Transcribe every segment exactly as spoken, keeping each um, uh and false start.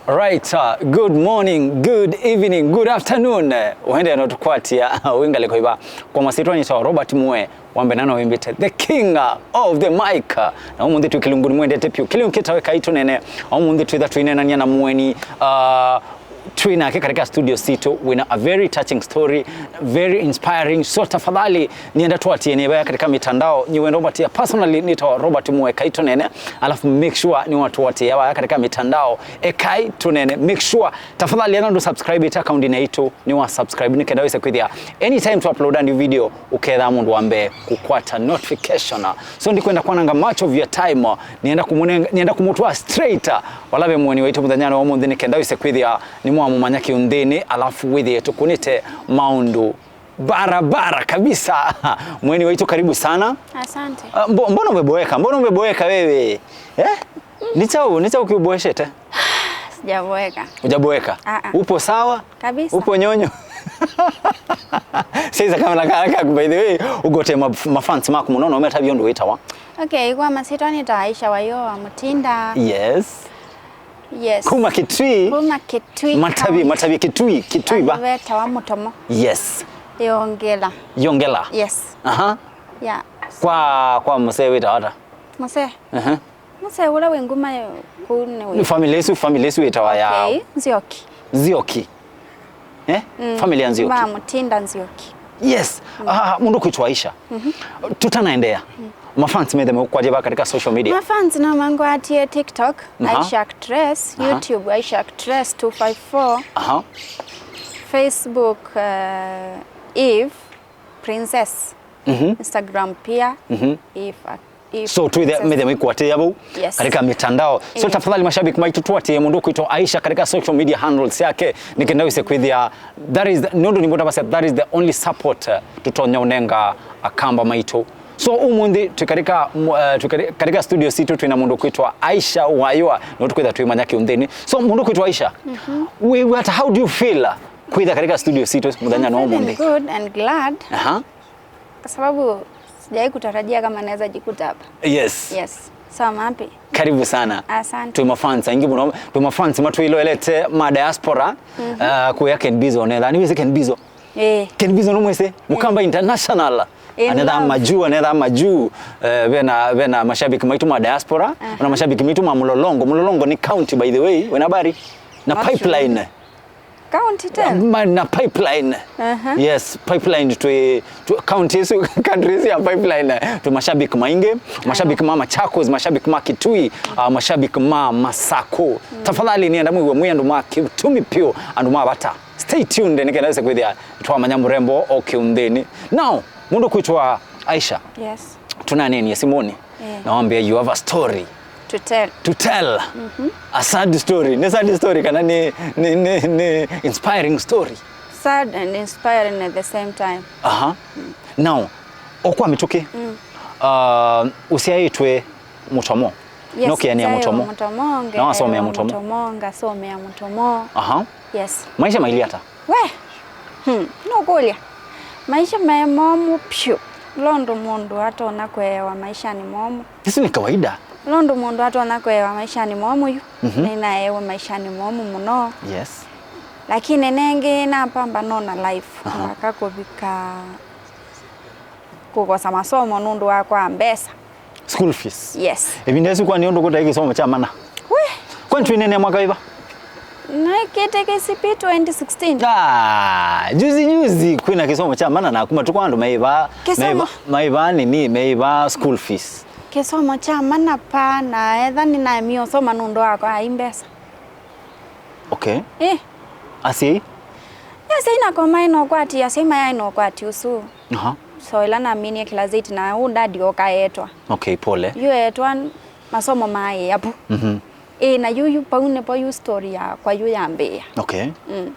Right, uh, good morning, good evening, good afternoon. Eh, wende no tukwatia wingaleko iva. Kwa masitwa nĩtawa Robert Mue, wambe nano wimbite the king, uh, of the mic. Uh, na ũmũnthĩ twĩ kĩlungu nĩmwendete piũ. Kĩlungu kĩtawe Kai Tũnene. Ũmũnthĩ twĩtha twĩnenania na mũeni, uh, twĩ nake katika studio sitũ. Wĩna a very touching story, very inspiring. So tafadhali, nienda twatie nĩ vaya katika mitandao. Nĩ wenda ũvatia personally, nĩtawa Robert Mue Kai Tũnene. Alafu make sure nĩ watuatia vaya katika mitandao. Ekai Tũnene. Make sure, tafadhali, ena ndũ subscribe ĩte account-inĩ yaitũ, nĩ wa subscribe nĩ kenda wĩse kwĩthĩa anytime to upload a new video, ũketha mũndũ wa mbee kũkwata notification. So ndikwenda kwananga much of your time. Nienda kũmũnenga, nienda kũmũtwaa straight, uh, vala ve mũeni waitũ mũthenyanĩ wa ũmũnthĩ nĩ kenda wĩse kwĩthĩa nĩ mwamũmanya kĩũnthĩnĩ, alafu wĩthĩe tũkũnĩte maũndũ barabara kabisa. Mũeni waitũ, karibu sana. Asante. Ah, mbo-, mbona umeboeka? Mbona umeboeka wewe? Eh? Ni chau, ni chau kiuboeshete? Sijaboeka. Hujaboeka? Ah, ah. Upo sawa? Kabisa. Upo nyonyo? Sasa kama na kaka, by the way, ugote ma-, mafans maku mũno, na ũmetavya ũndũ wĩtawa. Okay, kwa masitwa nĩtawa Aisha Wayo wa Mutinda. Yes. Yes. Kuma Kitui. Kuma Kitui Matavi, County. Matavi Kitui, Kitui ba. Vandũ vetawa Mũtomo. Yes. Yongela. Yongela. Yes. Aha. Yeah. Kwa, kwa mũsee wĩtawa ata? Mũsee. Aha. Mũsee ũla wĩ nguma kũu nĩ wĩ. Family ĩsu, family ĩsu ĩtawa ya. Okay, Nzioki. Nzioki. Eh? Mm. Family ya Nzioki. Ma Mutinda Nzioki. Yes. Mm. Ah, mũndũ kwĩtwa Aisha. Mhm. Tutanaendelea. Mm. Mafans methe mekũkwatia va katika social media. Mafans no mangwatie TikTok, aha. Aisha Actress, aha. YouTube, Aisha Actress two five four. Aha. Facebook, uh, Eve Princess. Mhm. Instagram pia, mhm. Eve Ac-, Eve Princess. So twithe methe maikwatĩĩa vau. Yes. Katika mitandao. So, eh, tafadhali mashabiki maitũ, twatie mũndũ kwĩtwa Aisha katika social media handles yake. Nĩ kenda wĩse kwĩthĩa, that is the, nũndũ nĩmbũtavasya, that is the only support, uh, tũtonya ũnenga Akamba maitũ. So, ũmũnthĩ twĩ katika, uh, twĩ kari-, katika studio sitũ twĩna mũndũ kwĩtwa Aisha Waywa, no tũkwĩtha twĩmanya kĩũnthĩnĩ. So, mũndũ kwĩtwa Aisha, mhm. Wĩw'a ata, how do you feel, uh, kwĩtha katika studio sitũ mũthenya no ũmũnthĩ? I'm feeling good and glad. Aha. Kwa sababu sijawahi kutarajia kama naweza jikuta hapa. Yes. Yes. So I'm happy. Karibu sana. Asante. Twĩ mafans aingĩ mũno, twĩ mafans matwĩloelete ma diaspora, mhm. Uh, kũya Ken Bizo onetha. Nĩwĩsĩ Ken Bizo? Eh. Ken Bizo nũmwĩsĩ? Eh. Mũkamba International. Eh, anetha love. Majuu, anetha majuu. Eh, vena, vena mashabiki maitũ ma diaspora, aha. Na mashabiki maitũ ma Mlolongo. Mlolongo nĩ county, by the way, wĩna habari? Na not sure. Pipeline. County tena? Ma-, na pipeline. Aha. Yes, pipeline twĩ, twĩ county ĩsu, country ĩsu ya pipeline. Twĩ mashabiki maingĩ, mashabiki ma Machakos, mashabiki ma Kitui, uh, mashabiki ma Masako. Mm. Tafadhali nĩenda mwĩw'e mwĩ andũ ma kĩtumi piũ, andũ ma vata. Stay tuned, nĩ kenda wĩse kwĩthĩa twamanya mũrembo o kĩũnthĩnĩ. Now, mũndũ kwĩtwa Aisha. Yes. Tũnanenie simũnĩ. Eh. Na wambia you have a story to tell. To tell. Mhm. A sad story. Nĩ sad story kana nĩ, nĩ, nĩ, nĩ inspiring story? Sad and inspiring at the same time. Aha. Mm. Now, o kwa mĩtũkĩ, mm, uh, ũsyaĩtwe Mũtomo. Yes, nũkĩanĩa nzyaĩwe Mũtomo. Mũtomo, na wasomea ngeewa Mũtomo. Mũtomo, ngasomea Mũtomo. Aha. Yes. Maisha mailyĩ ata? We! Hmm, nũkũlya. Maisha maĩ momũ pyũ. Ũla ũndũ mũndũ atonya kũeewa maishanĩ momũ. Ĩsu nĩ kawaida. Ũla ũndũ mũndũ atonya kũeewa maishanĩ momũ yu. Mhm. Nĩnaeewe maishanĩ momũ mũno. Yes. Lakini nengĩ napamba nona life. Aha. Mpaka kũvika kũkosa masomo nũndũ wa kwa mbesa. School fees. Yes. Ĩvinda ĩsu kwani ũndũ kũtaĩ kĩsomo kya mana? We! Kwani twĩneenea mwaka wĩva? Naĩkĩte K C P twenty sixteen. Ah, juzi juzi kwĩna kĩsomo kya mana na kuma tuko andũ maĩva, kĩsomo, maĩva, maĩva nini, maĩva school fees. Kĩsomo kya mana pa na etha nĩnaemie ũsoma nũndũ wakwa ai mbesa. Okay. Eh. Asyai? Asyai nako maĩ na ũkwati, asyai mayaĩ na ũkwati ũsu. Aha. So ĩla naminie class eight na ũ dadi okaetwa. Okay, pole. Yu etwa masomo maĩ apu. Mhm. Ĩ, na yu, yu pau nĩpo yu story yakwa yu yambĩĩa. Okay. Mm.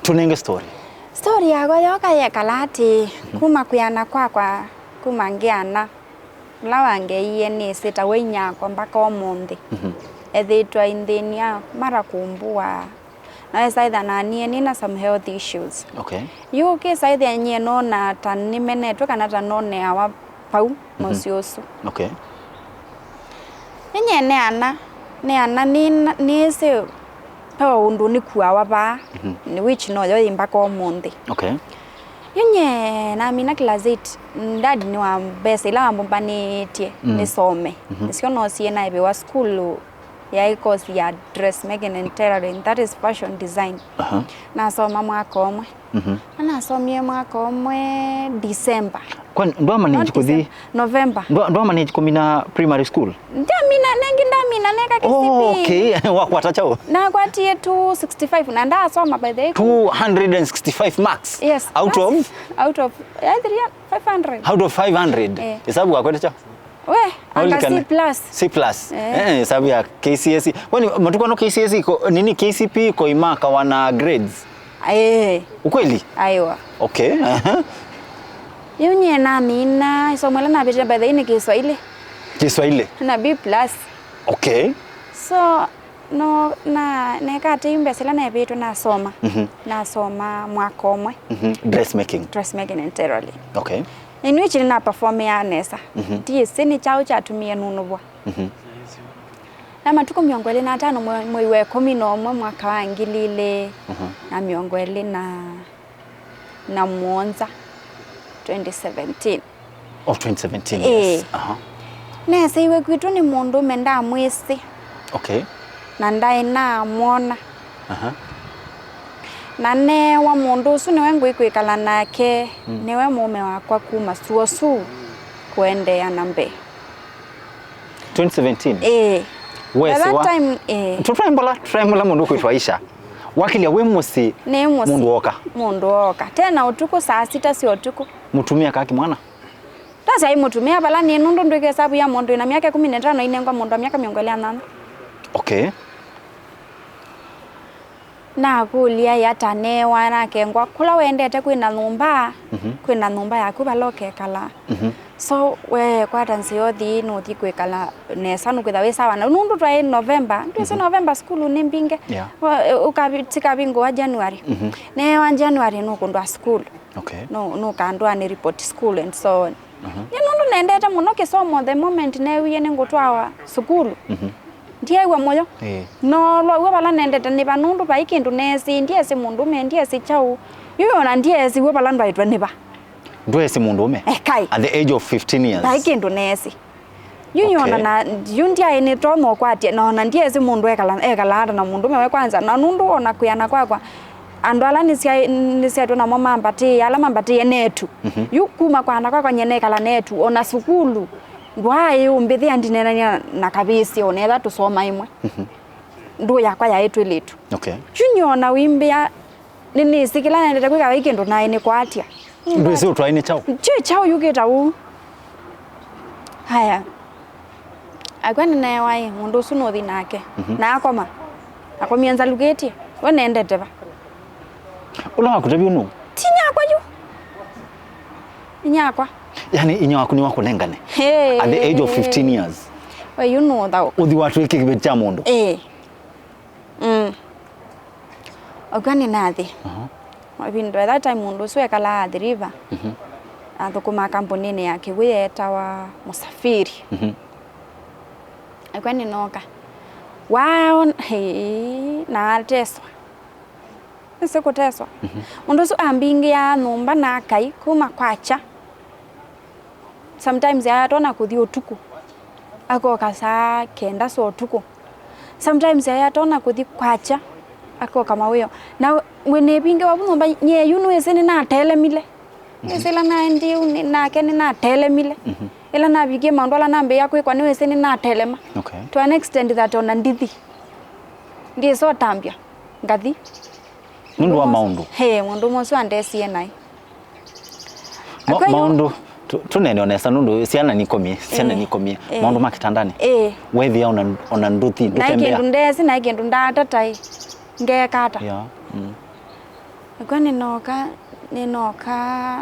Tũnenge story. Story yakwa yoka yekala atĩ, mhm, kuma kwĩana kwakwa, kuma ngĩana, ũla wangeie nĩsĩtawe inyakwa mpaka ũmũnthĩ. Mhm. Ethĩĩtwe aithĩnia mara kũmbua. Na esa ĩtha na nie nĩna some health issues. Okay. Yu ũkĩsa ĩthĩa nyie nona ta nĩmenetwe kana ta noneawa pau, mhm, mũsyĩ ũsu. Okay. Nĩnyie nĩ ana, nĩ ana, nĩ, nĩsĩ Ve o ũndũ nĩkuawa vaa, mhm, nĩ which noyo yĩ mbaka ũmũnthĩ. Okay. Yu nyie namina class eight, dad nĩwambesa ila wambũmbanĩtye, mm, nĩsome. Mhm. Nĩsyo nosie naĩvĩwa sukulu yaĩ course ya dressmaking and tailoring, that is fashion design. Aha. Nasoma mwaka ũmwe. Mhm. Na nasomie mwaka ũmwe December. Kwani ndwamanage kũthi November. Ndwa- ndwamanage kũmina primary school? Ndamina, nengi ndamina neka K C P E. Oh, okay. Wakwata kyaũ? Nakwatie two sixty-five na ndasoma by the way. Two hundred and sixty-five marks? Yes. Out of? Out of, eh, three, five hundred. Out of five hundred? Eh. Hesabu wakwete kyaũ? We, anga C plus. C plus. Eh. Eh, hesabu ya K C S E. Kwani matukũ ano K C S E ko, nini, K C P E ko imakawa na grades? Eh. Ukweli? Aiwa. Okay. Aha. Yu nyie namina, isomo ĩla navĩtĩte by the way nĩ Kiswahili. Kiswahili? Na B plus. Okay. So, no, na, neka atĩ mbesa ila nevĩtwe nasoma. Mhm. Nasoma mwaka ũmwe. Mhm. Dressmaking. Dressmaking and tailoring. Okay. Na ĩno ĩkĩ nĩna performĩa nesa. Mhm. Ndiĩsĩ nĩ kyaũ kyatumie nunũvwa. Mhm. Na matukũ mĩongo ĩlĩ na atano mwe- mwei wa ĩkũmi na ũmwe mwaka wa ngili ilĩ, mhm, na mĩongo ĩlĩ na, na mũonza, twenty seventeen. Oh, twenty seventeen, ĩĩ, yes. Aha. Neeseiwe kwitũ nĩ mũndũũme ndamwĩsĩ. Okay. Na ndaĩ namwona. Aha. Na neewa mũndũ ũsu nĩwe ngũi kwĩkala nake, mm, nĩwe mũũme wakwa kuma sua su kũendeea na mbee. Twenty seventeen? Ĩĩ. By that time, ĩĩ. Tũtwae mbola, tũtwae mbola mũndũ kwĩtwa Aisha. Wakĩlya wĩ mũsyĩ, nĩ mũsyĩ, mũndũ woka. Mũndũ woka. Tena ũtukũ saa sita sya ũtukũ. Mũtumĩa kaa kĩmwana? Ndasyaĩ mũtumĩa vala nĩ nũndũ ndwĩka ĩsavu ya mũndũ wĩna myaka ĩkũmi na ĩtano ainengwa mũndũ wa myaka mĩongo ĩlĩ na nyanya. Okay. Nakũlya ĩ ata neewa nakengwa kũla wendete kwĩna nyũmba, mhm, kwĩna nyũmba yaku vala ũkekala. Mhm. So we kwata nzĩa ũthi nũthi kwĩkala nesa nũkwĩtha wĩ sawa na nũndũ twaĩ November, ndwĩsĩ, mhm, November sukulu nĩ mbinge. Yeah. Wa- ũkavi- tikavingũwa January. Mhm. Neewa January nũkũndwa sukulu. Okay. Nũ- nũkandũa nĩ report school and so on. Mhm. Nĩ nũndũ nendete mũno kĩsomo, the moment neewie nĩngũtwawa sukulu, mhm, ndyeew'a mũyo. Ĩĩ. Noolwa w'o vala nendete nĩ va nũndũ vai kĩndũ neesĩ, ndyesĩ mũndũũme, ndyesĩ kyaũ. Yu ona ndyesĩ w'o vala ndwaĩtwe nĩ va. Ndwesĩ mũndũũme? Ekai. At the age of fifteen years? Vai kĩndũ neesĩ. Yu, okay, ona na yu ndyaĩ nĩtonya ũkwatya, na ona ndyesĩ mũndũ ekala, ekala ata na mũndũũme we kwanza, na nũndũ ona kwĩana kwakwa, andũ ala nĩsya- nĩsyaĩtwe namo mambatĩĩe, ala mambatĩĩe netu. Mhm. Yu kuma kwana kwakwa nyie nekala netu, ona sukulu, ndwaaĩ ũmbĩthĩa ndineenany'a na kavĩsĩ, ona etha tũsoma ĩmwe. Mhm. Ndũũ yakwa yaĩ twĩlĩtu. Okay. Yu nyie ona wĩmbĩa, nĩnĩsĩ kĩla nendete kwĩka vai kĩndũ naĩ nĩkwatya. Ndwĩsĩ ũtwaĩ nĩ kyaũ? Kyĩ kyaũ yũkĩta ũu? Haya. Akw'a nĩneewa ĩ, mũndũ ũsu nũthi nake. Mhm. Na akoma. Akomie nzalukĩtye. We nendete va? Ũla wakũtavya nũũ? Ti nyakwa yu. Inyakwa. Yani inya waku nĩwakũnengane? Hey. At the age of fifteen years? We yu nũthaũ. Ũthi watw'ĩkie kĩveti kya mũndũ? Ĩĩ. Mm. Oka nĩnathi. Aha. Ĩvinda, by that time mũndũ ũsu ekalaa Athi River. Mhm. Athũkũmaa kampunĩnĩ ya kĩw'ũ yeetawa Mũsafiri. Mhm. Ekwa nĩnooka. Waona, hĩĩ, na ateswa. Nĩsĩ kũteswa. Mhm. Mũndũ ũsu ambingĩaa nyũmba na akai kuma kwakya. Sometimes ayatona kũthi ũtukũ, akoka saa kenda sya ũtukũ. Sometimes ayatona kũthi kwakya, akoka mawĩo. Na wĩnĩvingĩwa vu nyũmba, nyie yu nĩwĩsĩ nĩnatelemile. Mhm. Nĩwĩsĩ ĩla naendie yu nĩ- nake nĩnatelemile. Mhm. Ĩla navikie maũndũ ala nambĩĩa kwĩkwa nĩwĩsĩ nĩnatelema. Okay. To an extent that ona ndithi. Ndiĩsa ũtambya, ngathi. Nũndũ wa maũndũ. He, mũndũ ũmwe ũsu andesie naĩ. Ma- Akw'e yu- maũndũ, tũ- tũnene o nesa nũndũ syana nikomie, syana, eh, nikomie. Eh. Maũndũ ma kĩtandanĩ. Eh. Wethĩa ona, ona ndũthi, naĩ ndũtembea. Kĩndũ ndeesĩ, naĩ kĩndũ ndaatataĩ. Ngeeka ata? Yeah. Mm. Akw'e nĩnooka, nĩnooka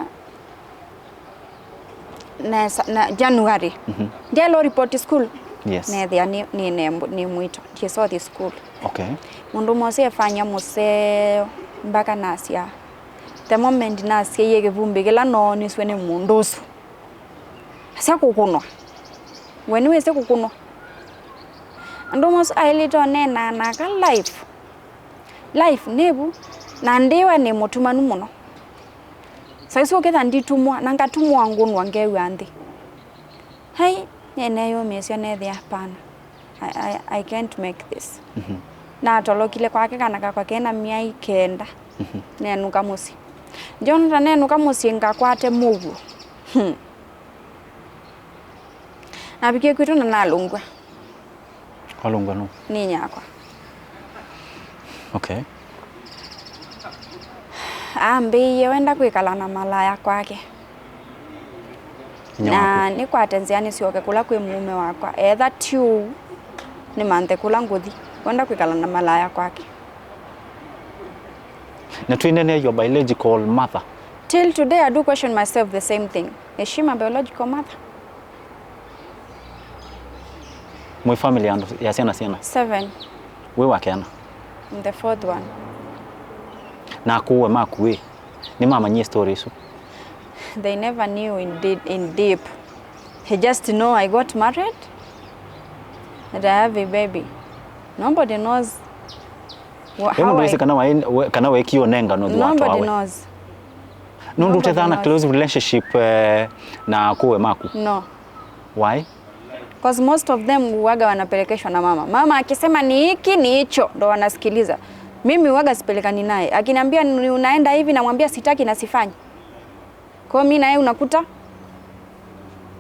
nesa, na January. Mhm. Ndyaĩle report school. Yes. Neethĩa nĩ, nĩ nembo, nĩ mwito. Ndiĩsa ũthi school. Okay. Mũndũ ũmwe ũsu efanya mũseo mpaka nasya. The moment nasyaie kĩvumbi kĩla noonisw'e nĩ mũndũ ũsu. Asya kũkũnwa. We nĩwĩsĩ kũkũnwa? Mũndũ ũmwe ũsu aĩlĩte ũneenaa naka live. Life nĩ vu, na ndĩwe nĩ mũtumanu mũno. Saa isu ũketha nditumwa, na ngatumwa ngũnwa ngew'a nthĩ. Hai, nĩneyũmĩĩsya nethĩa hapana. I, I, I can't make this. Mhm. Natolokile kwake kana kakwa kena myai kenda. Mhm. Nenũka mũsyĩ. Jonathan nenũka mũsyĩ ngakwate mũuo. Hmm. Navikie kwitũ na nalũngw'a. Walũngw'a nũ? Nĩ nyakwa. Okay. Ambĩie wenda kwĩkala na malaya kwake. Inya na waku? Nĩkwate nzĩa nĩsyoke kũla kwĩ mũũme wakwa. Etha ti ũu, nĩmanthe kũla ngũthi. Wenda kwĩkala na malaya kwake. Na twĩnene your biological mother? Till today I do question myself the same thing. Is she my biological mother? Mwĩ family ya andũ, ya syana syana? Seven. Wĩ wa keana? I'm the fourth one. Na akũũe maku ĩ, nĩmamanyie story ĩsu? They never knew in de-, in deep. He just know I got married and I have a baby. Nobody knows wha-, we how mũndũ I wĩsĩ kana waĩ-, we-, kana wekie ũnenganwa ũthi wa Nobody twawe? Knows. Nũndũ Nobody ũtethaa na knows. Close relationship, eh, na akũũe maku? No. Why? 'Cause most of them huwaga wanapelekeshwa na mama. Mama akisema ni hiki, ni hicho, ndo wanasikiliza. Mimi huwaga sipelekani naye. Akiniambia ni unaenda hivi, namwambia sitaki na sifanyi. Kwa hiyo mi naye unakuta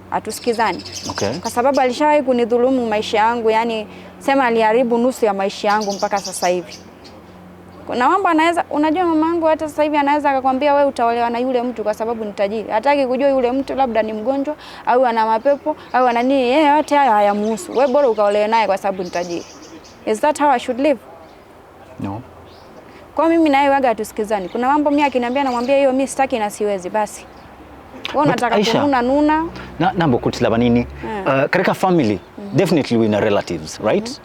hatusikizani. Okay. Kwa sababu alishawahi kunidhulumu maisha yangu, yani sema aliharibu nusu ya maisha yangu mpaka sasa hivi. Kuna mambo anaweza, unajua mama yangu hata sasa hivi anaweza akakwambia, "Wewe utaolewa na yule mtu kwa sababu ni tajiri." Hataki kujua yule mtu labda ni mgonjwa, au ana mapepo, au ana nini, yeye yote hayo hayamuhusu. Wewe bora ukaolewe naye kwa sababu ni tajiri. Is that how I should live? No. Kwa mimi naye waga hatusikizani. Kuna mambo mimi akiniambia, namwambia, "Hiyo mimi sitaki na siwezi," basi. Wewe But unataka Aisha, kununa nuna. Na, nambo kutila vanini. Mm. Uh, katika family, definitely we na relatives, right?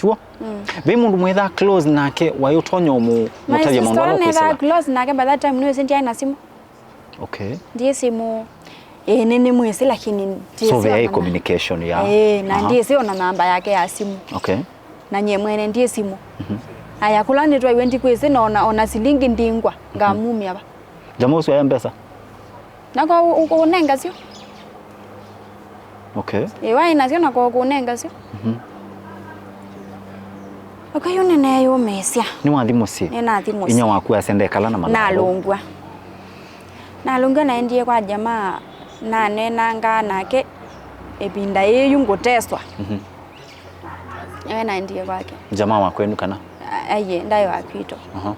Sure? Mm. Ve mũndũ mwĩthaa close nake, waĩ ũtonya ũmũ-, My mũtavya maũndũ sister ala nethaa ũkwĩsĩla? Close nake, by that time nĩwĩsĩ ndiaĩ na simu. Okay. Ndiĩ simu. Ĩĩ, nĩ, nĩmwĩsĩ, lakini ndiĩ So, simu veaĩ na communication ya? Ĩĩ, na Aha. Ndiĩ simu na namba yake ya simu. Okay. Na nyie mwene ndiĩ simu. Mhm. Aya, kũla nĩtwaiwe ndikwĩsĩ, na ona, ona silingi ndingwa, ngamumya va. Jamaa ũsu aya mbesa? Nako ũ-, ũ-, ũnenga syo. Okay. Ĩ, waĩ nasyo nako kũnenga syo. Mhm. Okay, yu nĩneeyũmĩĩsya. Nĩwathi mũsyĩ? Nĩnathi mũsyĩ. Inya waku asya ndekala na malaya vau? Nalũngw'a. Nalũngw'a naendie kwa jamaa, naneenangaa nake ĩvinda yĩĩ yu ngũteswa. Mhm. Ewe naendie kwake. Jamaa wa kwenu kana? A-, aiye, ndaĩ wa kwitũ. Aha.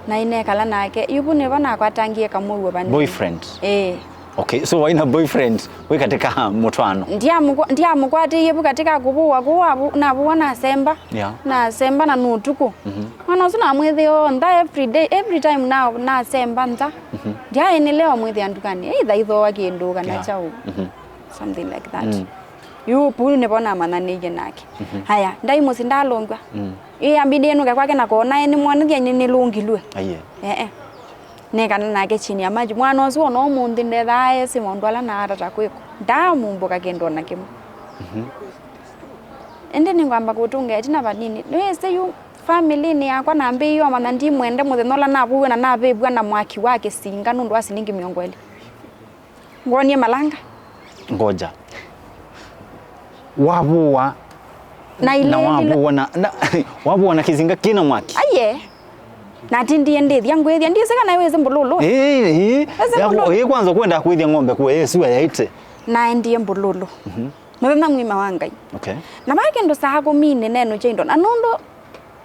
Na inekala nake. Yu vu nĩvo nakwatangie kamũuo vanini. Boyfriend? Ĩĩ. Okay, so waina boyfriend wĩ katika mũtwaano? Ndiamũkwa-, ndiamũkwatĩie vu katika kũvũwa kũu, avu-, navũwa nasemba. Yeah. Nasemba na nũtukũ. Mhm. Mwana ũsu namwĩthĩa ontha every day, every time na, nasemba ntha. Mhm. Ndyaĩ nĩ leo mwĩthĩa ndukanĩ. Either ithooa kĩndũ kana Yeah. kyaũ. Mhm. Something like that. Mm. Yu, pu nĩvo namanyanĩie nake. Mhm. Haya, ndai mũsyĩ ndalũngw'a. Mm. Ĩyambidi nũke kwake na kona nĩmwonethya nĩ, nĩlũngilw'e. Aiye. Ee. Nekana nake chini ya maji. Mwana ũsu ona ũmũnthĩ ndethaa esĩ maũndũ ala naatata kwĩkwa. Ndaamumbũka kĩndũ ona kĩmwe. Mhm. Ĩndĩ nĩngwamba kũtũnga ĩtina vanini. Nĩwĩsĩ yu family-inĩ yakwa nambĩĩie ũmanya ndimwende mũthenya ũla navũiwe na navĩvw'a na mwaki wa kĩsinga nũndũ wa silingi mĩongo ĩlĩ. Ngwonie malanga. Ngoja. Wavũwa Na na ilĩlilo. Wavũwa na, na, wavũwa na kĩsinga kĩna mwaki? Aiye. Natindie ndĩthya ngwĩthya, ndĩsĩ kana wĩsĩ mbululu. Ĩĩ, ĩĩ. Wĩsĩ Yako, mbululu? Ĩĩ, kwanza kwenda kwĩthya ng'ombe kwa Yesu ayaite. Naendie mbululu. Mhm. Mũthenya mwima wa Ngai. Okay. Na vaa kĩndũ saa kũmi nĩ nenu kya indo. Na nũndũ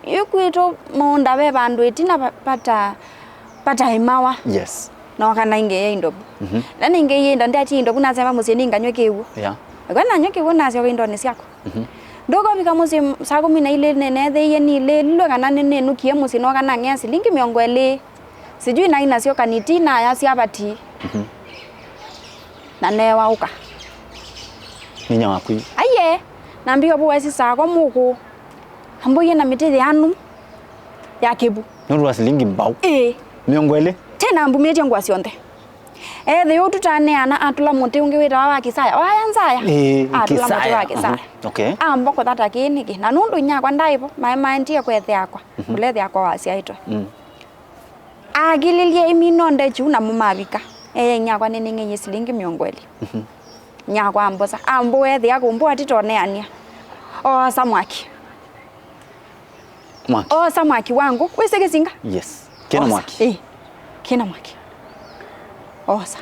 yu kwitũ mũũnda ve vandũ ĩtina va-, vata-, vataĩmawa. Yes. Noka naingĩĩa indo vu. Mhm. Na naingĩĩa indo, ndatie indo vu, nasemba mũsyĩ ninganywe kĩw'ũ. Yeah. Kwa nanywa kĩw'ũ, nasyoka indonĩ syakwa. Mhm. Ndũkovika mũsyĩ saa kũmi na ilĩ nĩneethĩie nilĩlilwe kana nĩnĩnũkie mũsyĩ, noka nang'ea silingi mĩongo ĩlĩ. Sijui naĩ nasyo kaniti nayasya vati. Mhm. Na neewa ũka. Nĩ inya waku yu? Aiye, nambia ũvũwa ĩsi sakwa mũkũ. Ambũie na mĩtĩ yanu ya kĩvu. Nũndũ wa silingi mbau? Ĩĩ. Mĩongo ĩlĩ? Tena ambumĩtye ngũa syonthe. Ethĩwa tũtaneana, atũla mũtĩ ũngĩ wĩtawa wa kĩsaya. Waya nzaya. Ĩĩ, atũla mũtĩ wa kĩsaya. Kĩsaya. Mhm. Okay. Ambokotha ta kĩĩ nĩkĩ. Na nũndũ inyakwa ndaĩ vo, maĩ maendie kwa ĩthe akwa. Mhm. Kũla ĩthe akwa wasyaĩtwe. Mm. Akililye imino ndechu namo mavika. Eye inyakwa nĩnĩng'eie silingi mĩongo ĩlĩ. Mhm. Nyakwa ambosa. Ambũethĩa kũmbũ atitoneania. Oosa mwaki. Mwaki. Oosa mwaki wa ngũ. Wĩsĩ kĩsinga? Yes. Kĩna mwaki. Ĩĩ. Kĩna mwaki. Oosa.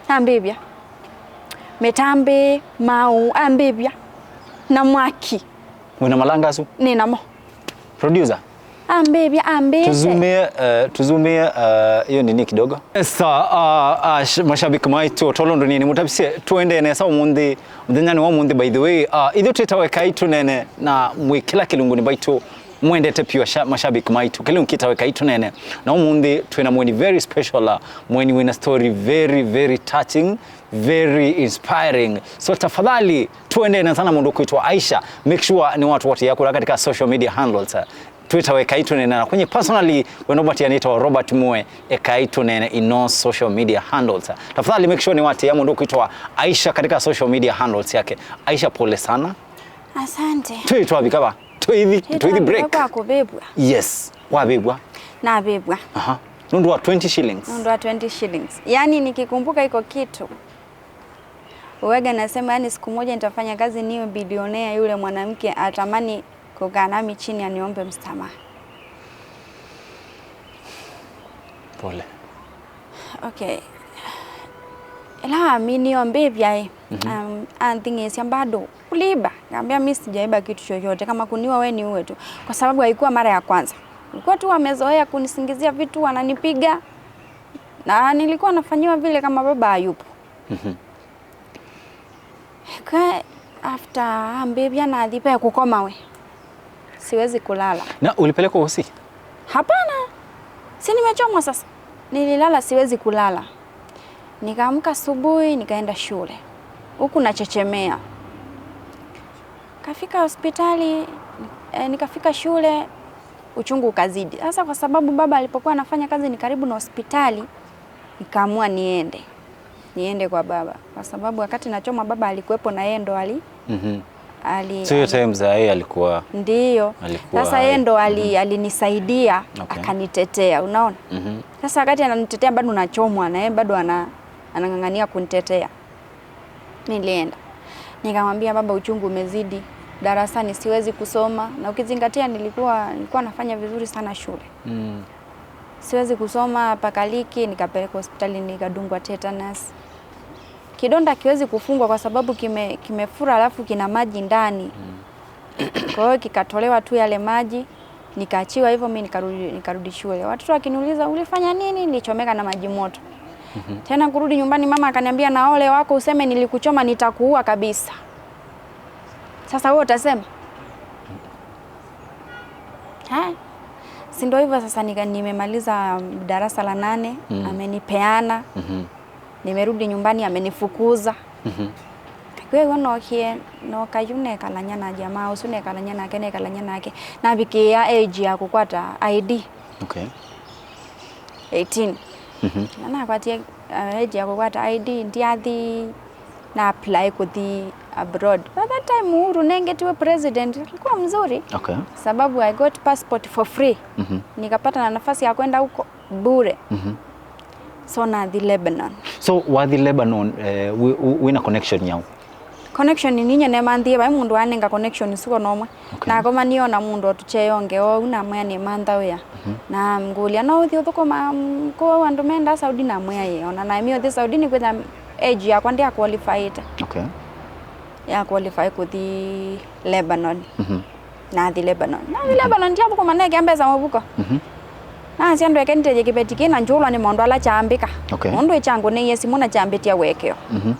Ambĩvya. Mĩtambĩ, maũ, ambĩvya. Na mwaki. Wĩna malanga asu? Nĩ namo. Producer? Ambĩvya, ambĩvya. Tuzumie, uh, tuzumie, uh, hiyo nini kidogo. Yes, uh, uh, uh, sh- mashabiki maitũ, tolondũ nini mutabisie, tuendee nesa ũmũnthĩ, mũthenyanĩ wa ũmũnthĩ, by the way. Uh, ithyĩ twĩtawa Ekai Tũneene na mwĩ kĩla kĩlungunĩ baitũ, mwendete piũ sha- mashabiki maitũ. Kĩlungu kĩtawa Ekai Tũneene. Na ũmũnthĩ twĩna mweni very special, uh, mweni wĩna story very, very touching, very inspiring. So tafadhali, tuendee nesa na mũndũ kwĩtwa Aisha. Make sure nĩ watu wote yakura katika social media handles. Twĩtawa Ekai Tũneene na kwenye personally, wendo bati anaitwa Robert Mue, Ekai Tũneene in all social media handles. Tafadhali make sure nĩ watia mũndũ kwĩtwa Aisha katika social media handles yake. Aisha, pole sana. Asante. Twĩ twavika va? Twĩthi, twĩthi break. Kwa kũvĩvw'a. Yes, wavĩvw'a. Navĩvw'a. Aha. Nũndũ wa twenty shillings. Nũndũ wa twenty shillings. Yaani nikikumbuka iko kitu. Uwaga nasema, yani, siku moja nitafanya kazi niwe bilionea, yule mwanamke atamani kukaa nami chini aniombe msamaha. Pole. Okay. Ĩla aminio mbĩvya ĩ, mhm, um, anthing'ĩsya bado kuliba. Ngambia, "Mimi sijaiba kitu chochote, kama kuniua we niue tu." Kwa sababu haikuwa mara ya kwanza. Alikuwa tu amezoea kunisingizia vitu, ananipiga. Na nilikuwa nafanyiwa vile kama baba hayupo. Mhm. Kwa after ambĩvya nathi ve kũkoma we. Siwezi kulala. Na ulipelekwa hosi? Hapana. Si nimechomwa sasa. Nililala siwezi kulala. Nikaamka asubuhi, nikaenda shule. Huku nachechemea. Kafika hospitali, eh, nikafika shule, uchungu ukazidi. Sasa kwa sababu baba alipokuwa anafanya kazi ni karibu na hospitali, nikaamua niende. Niende kwa baba. Kwa sababu wakati nachomwa baba alikuwepo na yeye ndo ali-, mhm, ali-, so hiyo ali- time za yeye alikuwa, ndiyo. Alikuwa sasa yeye hai. Ndo ali-, mhm, alinisaidia, okay, akanitetea, unaona? Mhm. Sasa wakati ananitetea bado nachomwa na yeye bado ana-, anang'ang'ania kunitetea. Nilienda. Nikamwambia, "Baba, uchungu umezidi. Darasani siwezi kusoma." Na ukizingatia nilikuwa, nilikuwa nafanya vizuri sana shule. Mm. Siwezi kusoma, pakaliki, nikapelekwa hospitali, nikadungwa tetanus. Kidonda kiwezi kufungwa kwa sababu kime-, kimefura alafu kina maji ndani. Mm. Kwa hiyo kikatolewa tu yale maji, nikaachiwa hivyo, mimi nikarudi, nikarudi shule. Watoto wakiniuliza, "Ulifanya nini?" Nilichomeka na maji moto. Mhm. Tena kurudi nyumbani, mama akaniambia, "Na ole wako useme nilikuchoma, nitakuua kabisa." Sasa wewe utasema? Haya. Si ndio hivyo sasa, nika-, nimemaliza darasa la nane, mm, amenipeana. Mhm. Nimerudi nyumbani, amenifukuza. Mhm. Kwa hiyo nokie, noka yu nekalany'a na jamaa ũsu, nekalany'a nake, nekalany'a nake. Navikĩĩa age ya kũkwata I D. Okay. Eighteen. Mhm. Na nakwatie, uh, age ya kũkwata I D, ndiathi na apply kũthi abroad. By that time Uhuru nengetiwe president, alikuwa mzuri. Okay. Sababu I got passport for free. Mhm. Nikapata na nafasi ya kwenda huko bure. Mhm. So nathi Lebanon. So wathi Lebanon, eh, wi-, wi-, wina connection yau? Connection ninyie nemanthie, vai mũndũ wanenga connection suko nomwe. Okay. Nakomanie ona mũndũ otucheyonge ou, namwĩa nĩmantha wĩa. Mhm. Na ngũlya, "No ũthi ũthũkũma, mm, kũu andũ menda Saudi?" Namwĩa, "Ĩĩ." Ona naemie ũthi Saudi nĩkwĩtha age yakwa ndya qualified. Okay. Ya qualify kũthi Lebanon. Mhm. Nathi Lebanon. Nathi, mhm, Lebanon, ndyathũkũma, nekĩa mbesa mũvuko. Mhm. Nasya ndweke nitethye kĩveti kĩĩ na njũlwa nĩ maũndũ ala kyaambĩka. Okay. Nũndũ ĩkyangũnĩie simũ na kyambĩtya ũekeo. Mhm.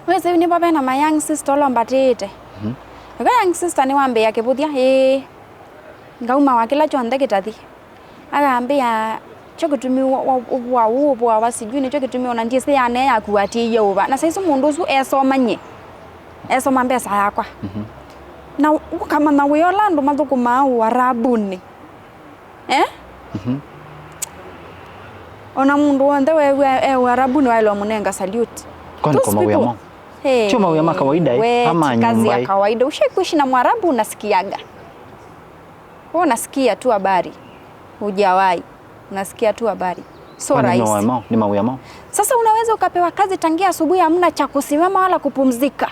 Wĩsĩ nĩvo vena ma young sister ũla ũmbatĩĩte. Mhm. Eka young sister nĩwambĩĩa kĩvũthya, ĩĩ. Ngaumawa kĩla kyonthe kĩtathi. Akambĩa, "Kyo kĩtumi wa, wa, ũvũa ũũ ũvũawa, sijui nĩkyo kĩtumi ona ndyĩsĩ yane yaku atĩie ũva." Na saisu mũndũ ũsu esoma nye. Esoma mbesa yakwa. Mhm. Na ũkamanya wĩa ũla andũ mathũkũmaa Ũarabunĩ. Eh? Mhm. Ona mũndũ w'onthe weew'a e Ũarabu nĩwaĩlwa mũnenga salute. Kwani kwa mawĩa mao? Hey, tio mawĩa ma kawaida, eh, we, ama ti kazi ya nyumba, eh, kawaida. Ushai kuishi na Mwarabu unasikiaga? Wewe unasikia tu habari. Hujawahi. Unasikia tu habari. So rahisi. Kwani ni mawĩa mao? Ni mawĩa mao. Sasa unaweza ukapewa kazi tangia asubuhi, hamna cha kusimama wala kupumzika.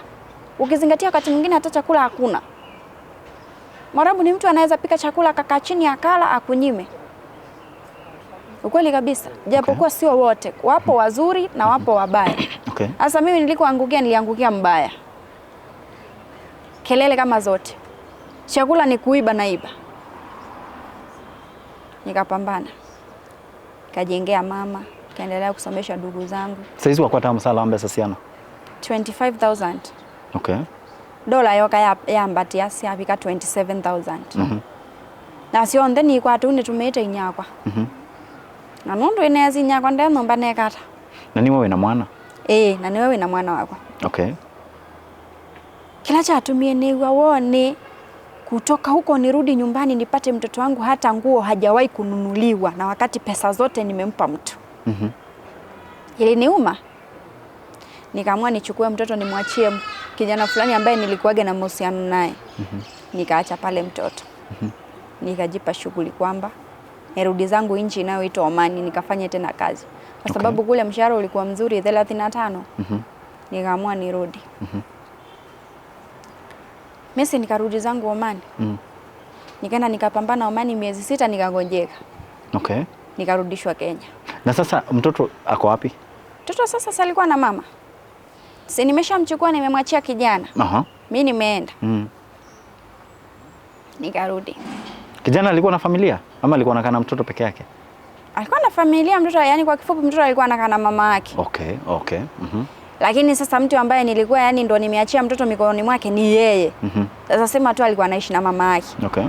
Ukizingatia wakati mwingine hata chakula hakuna. Mwarabu ni mtu anaweza pika chakula, akakaa chini akala, akunyime. Ukweli kabisa. Japokuwa, okay, sio wote. Wapo wazuri na wapo wabaya. Okay. Sasa mimi nilikoangukia, niliangukia mbaya. Kelele kama zote. Chakula ni kuiba na iba. Nikapambana. Nikajengea mama, nikaendelea kusomesha ndugu zangu. Saizi wakwata msala wa mbesa siana? Twenty-five thousand. Okay. Dola yoka ya, yambatia syavika twenty-seven thousand. Mhm. Na syonthe nikwata u nĩtũmĩĩte inyakwa. Mhm. Na nũndũ ĩneesi inyakwa nde nyũmba nekata. Na niwe wĩna mwana? Ĩĩ, na niwe wĩna mwana wakwa. Okay. Kĩla kyatumie nĩw'a woo nĩ kutoka huko nirudi nyumbani nipate mtoto wangu hata nguo hajawahi kununuliwa, na wakati pesa zote nimempa mtu. Mhm. Iliniuma. Nikaamua nichukue mtoto nimwachie kijana fulani ambaye nilikuwaga na mahusiano naye. Mhm. Nikaacha pale mtoto. Mhm. Nikajipa shughuli kwamba nirudi zangu nchi inayoitwa Omani, nikafanye tena kazi. Kwa, okay, sababu kule mshahara ulikuwa mzuri, thelathini na tano. Mhm. Nikaamua nirudi. Mhm. Mimi si nikarudi zangu Oman. Mm. Nikaenda nikapambana Oman miezi sita, nikagonjeka. Okay. Nikarudishwa Kenya. Na sasa mtoto ako wapi? Mtoto sasa si alikuwa na mama. Si nimeshamchukua, nimemwachia kijana. Aha. Mimi nimeenda. Mm. Nikarudi. Kijana alikuwa na familia ama alikuwa anakaa na mtoto peke yake? Alikuwa na familia mtoto, yani kwa kifupi mtoto alikuwa anakaa na mama yake. Okay, okay. Mhm. Lakini sasa mtu ambaye nilikuwa yani ndo nimeachia mtoto mikononi mwake ni yeye. Mhm. Sasa sema tu alikuwa anaishi na mama yake. Okay.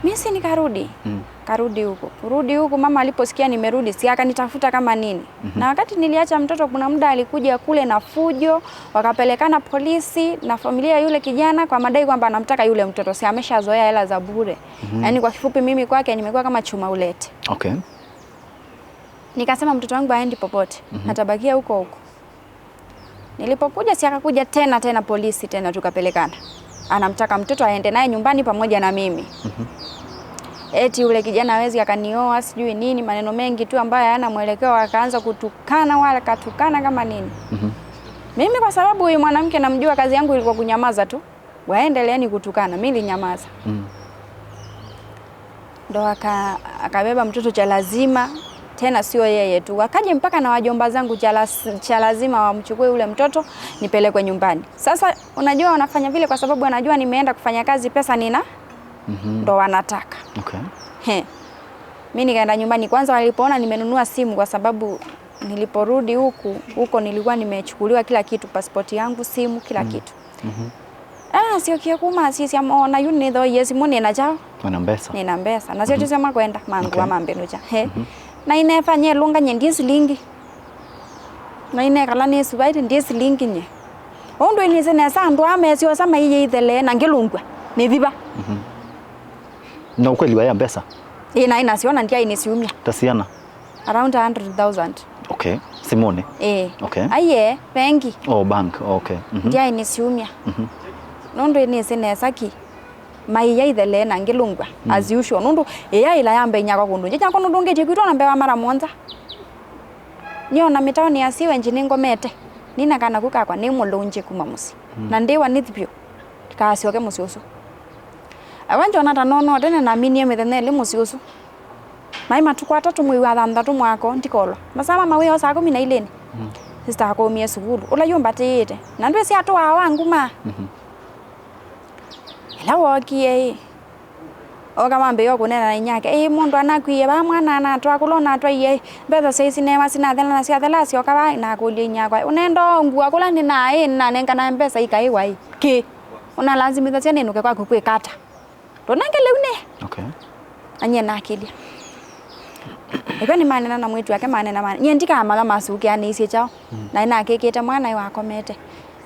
Mimi si nikarudi. Mm. Karudi huko. Kurudi huko mama aliposikia nimerudi, si akanitafuta kama nini. Mhm. Na wakati niliacha mtoto, kuna muda alikuja kule na fujo, wakapelekana polisi na familia ya yule kijana kwa madai kwamba anamtaka yule mtoto, si ameshazoea hela za bure. Mhm. Yaani kwa kifupi mimi kwake nimekuwa kama chuma ulete. Okay. Nikasema mtoto wangu haendi popote, mhm, atabakia huko huko. Nilipokuja si akakuja tena tena polisi tena tukapelekana. Anamtaka mtoto aende naye nyumbani pamoja na mimi. Mhm. Eti ule kijana hawezi akanioa, sijui nini, maneno mengi tu ambayo hayana mwelekeo, akaanza kutukana wala katukana kama nini. Mhm. Mimi kwa sababu huyu mwanamke namjua, kazi yangu ilikuwa kunyamaza tu. Waendelea ni kutukana, mimi nilinyamaza. Mm. Ndo aka-, akabeba mtoto cha lazima, tena sio yeye tu. Wakaje mpaka na wajomba zangu cha laz-, cha lazima wamchukue ule mtoto, nipelekwe nyumbani. Sasa unajua wanafanya vile kwa sababu wanajua nimeenda kufanya kazi, pesa nina, mhm, ndo wanataka. Okay. He. Mimi nikaenda nyumbani kwanza, walipoona nimenunua simu, kwa sababu niliporudi huku, huko nilikuwa nimechukuliwa kila kitu, passport yangu, simu, kila, mm, kitu. Mhm. Ah, nasyokie kuma asisya mona yu nĩthoie simũ nĩna kyaũ? Wĩna mbesa. Nĩna mbesa. Nasyo, mhm, tyo sya makwenda, mangua, okay, mambĩnũkya. He. Mhm. Na inefanya ĩlũnga nye ndie silingi. Na inekala nĩsuvaĩte ndie silingi nye. Ũndũ ĩnĩsĩ nesa andũ aa mesyosa maiye ithele na ngĩlũngw'a. Nĩthiva. Mhm. Na ukweli wa ya mbesa? Ĩ, naĩ nasyo na ndyaĩ nĩsiumya. Ta siana? Around a hundred thousand. Okay. Simũnĩ? Ĩĩ. Okay. Aiye, bengi. Oh, bank. Okay. Mhm. Ndyaĩ nĩsiumya. Mhm. Nũndũ ĩnĩsĩ nesa ki, maiya ithele na ngĩlũngw'a, mm, as usual. Nũndũ ĩya ĩla ya mbee inyakwa kũndũ nje, nyakwa nũndũ ngĩtie kwitũ na mbee wa mara mũonza. Nĩona mĩtaonĩ ya siwe nji nĩngomete. Nina kana ku kakwa nĩ mũlũnje kuma mũsyĩ. Mm. Na ndĩwa nĩthi vyũ. Ndikasyoke mũsyĩ ũsu. Awa Jonathan, no, no, tene naminie mĩthenya ĩlĩ mũsyĩ ũsu. Maĩ matukũ atatũ mwei wa thanthatũ mwako ndikolwa. Masaa ma mawĩa o saa kũmi na ilĩ nĩ. Mm. Sister akomie sukulu. Ũla yũmbatĩĩte. Na ndwĩsĩ atũaa wa nguma. Mhm. Ĩla wookie ĩ. Oka mambĩĩo kũneena na inyake. Ĩ, mũndũ anakwie vaa mwana anatwa kũla ũnatwaie. Mbesa sya isinewa sinathela na syathela syoka vaa nakũlya inyakwa. Ũnenda ngua kũla nĩnaĩ nĩnanengana mbesa ikaĩwa ĩ. Kĩ? Ũnalasimĩthasya nĩnũke kwaku kwĩka ata? Ndũnenge lĩu nĩ. Okay. Na nyie nakĩlya. Ĩkw'a nĩmanena na mwĩĩtu wake, manena, manena. Nyie ndikamanya masũkĩanĩisye kyaũ. Mm. Na nĩnakĩkĩte mwana ĩwakomete.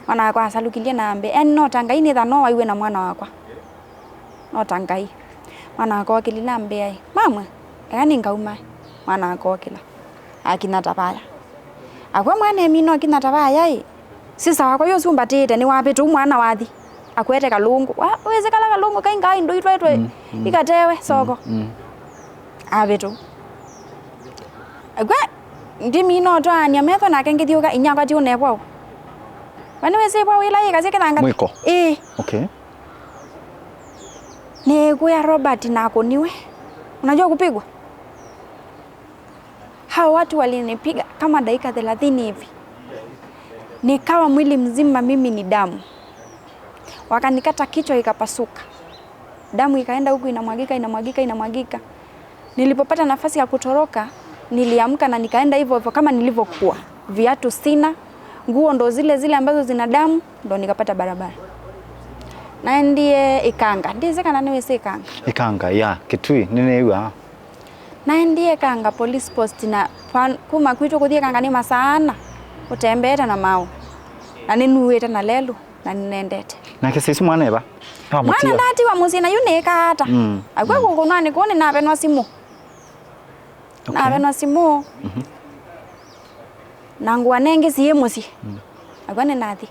Mwana wakwa asalukilye na ambĩa, "Eni no ta Ngai nĩtha no waiwe na mwana wakwa." No ta Ngai. Mwana wakwa okĩlile ambĩa, "Mamwe, eka nĩngauma." Mwana akokĩla. Akinya ta vaya. Akw'a mwana emina ũkinya ta vaya ĩ. Sista wakwa yu ũsu ũmbatĩte nĩwavĩtũ mwana wathi. Akwete kalũngũ. Wa, wĩsĩ kala kalũngũ kaingaa indo itwaĩtwe Mm, mm. ikatewe soko. Mm, mm. Avĩtũ. Akw'a ndimina ũtwaania metho nake ngĩthiũka inyakwa ti ũnevwau. Wani wĩsĩ vwa wĩla yĩkasya kĩthanga. Mwĩko. Ĩĩ. Okay. Nĩkwĩa Robert nakũniwe. Unajua kupigwa? Hao watu walinipiga kama dakika thelathini hivi. Nikawa mwili mzima mimi ni damu. Wakanikata kichwa ikapasuka. Damu ikaenda huku inamwagika, inamwagika, inamwagika. Nilipopata nafasi ya kutoroka, niliamka na nikaenda hivyo hivyo kama nilivyokuwa. Viatu sina, nguo ndo zile zile ambazo zina damu, ndo nikapata barabara. Naendie Ikanga. Ndĩsĩ kana nĩwĩsĩ Ikanga. Ikanga, ya, Kitui, nĩnĩw'aa. Naendie Ikanga police post na pan-, kuma kwitũ kũthi Ikanga nĩ masaa ana ũtembeete na maũ. Na nĩnuĩte na lelũ na nĩnendete. Nake sisi mwana eva? Mwana Amũtia. Ndatiwa mũsyĩ na yu nĩĩkaa ata? Mm, Akw'a mm. kũkũnwanĩ kũũ nĩnavenwa simũ. Okay. Navenwa simũ. Mhm. Na ngũa nengĩ siĩ mũsyĩ. Mm. Akw'a nĩnathi.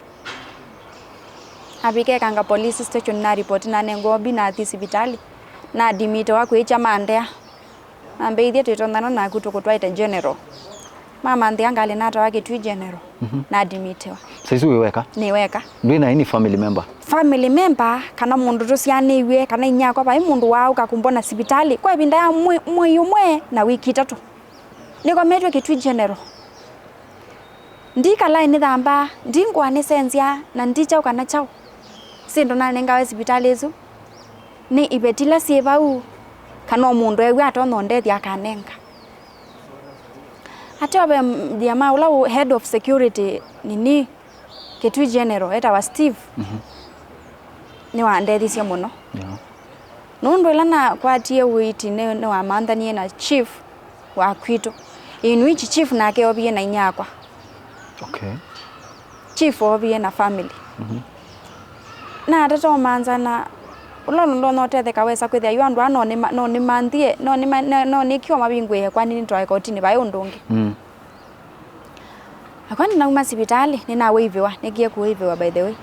Navika Ikanga police station na report nanengwa obi nathi sivitalĩ. Nadimitewa kwĩkya mandea. Mambĩithye twĩtonyana naku tũkũtwaĩte general. Mamanthĩa ngalĩ natawa Kitui general. Mhm. Nadimitewa. Saizi wĩ weka? Nĩ weka. Ndwĩ na any family member? Family member kana mũndũ tũsyaanĩw'e kana inyakwa vai mũndũ waaũka kũmbona sivitalĩ kwa ĩvinda ya mwei, mwei ũmwe na wiki itatũ. Nĩkometwe Kitui general. Ndikalae nĩthambaa, ndingũa nĩsenzyaa, na ndikyaũ kana kyaũ. Syĩndũ nanengawe sivitalĩ ĩsu nĩ iveti ila syĩ vau, kana o mũndũ ew'a atonya ũndethya akanenga. Ateo ve m-, jamaa ũla ũ-, head of security nini, Kitui General, etawa Steve, Mhm. nĩwandethisye mũno. Yeah. Nũndũ ĩla nakwatie ũiiti nĩ, nĩwamanthanie na chief wa kwitũ. In which chief nake ovie na inyakwa. Okay. Chief ovie na family. Mhm. Natata ũmanza na ũla ũndũ ndonya ũtetheka wesa kwĩthĩa yu andũ aa no nĩma-, no nĩmanthie, no nĩma-, no, no nĩkiwa mavingũĩe kwani nĩtwae kotini vai ũndũ ũngĩ. Mm. Akwa nĩnauma sivitalĩ, nĩnawĩivĩwa, nĩkie kũĩivĩwa by the way.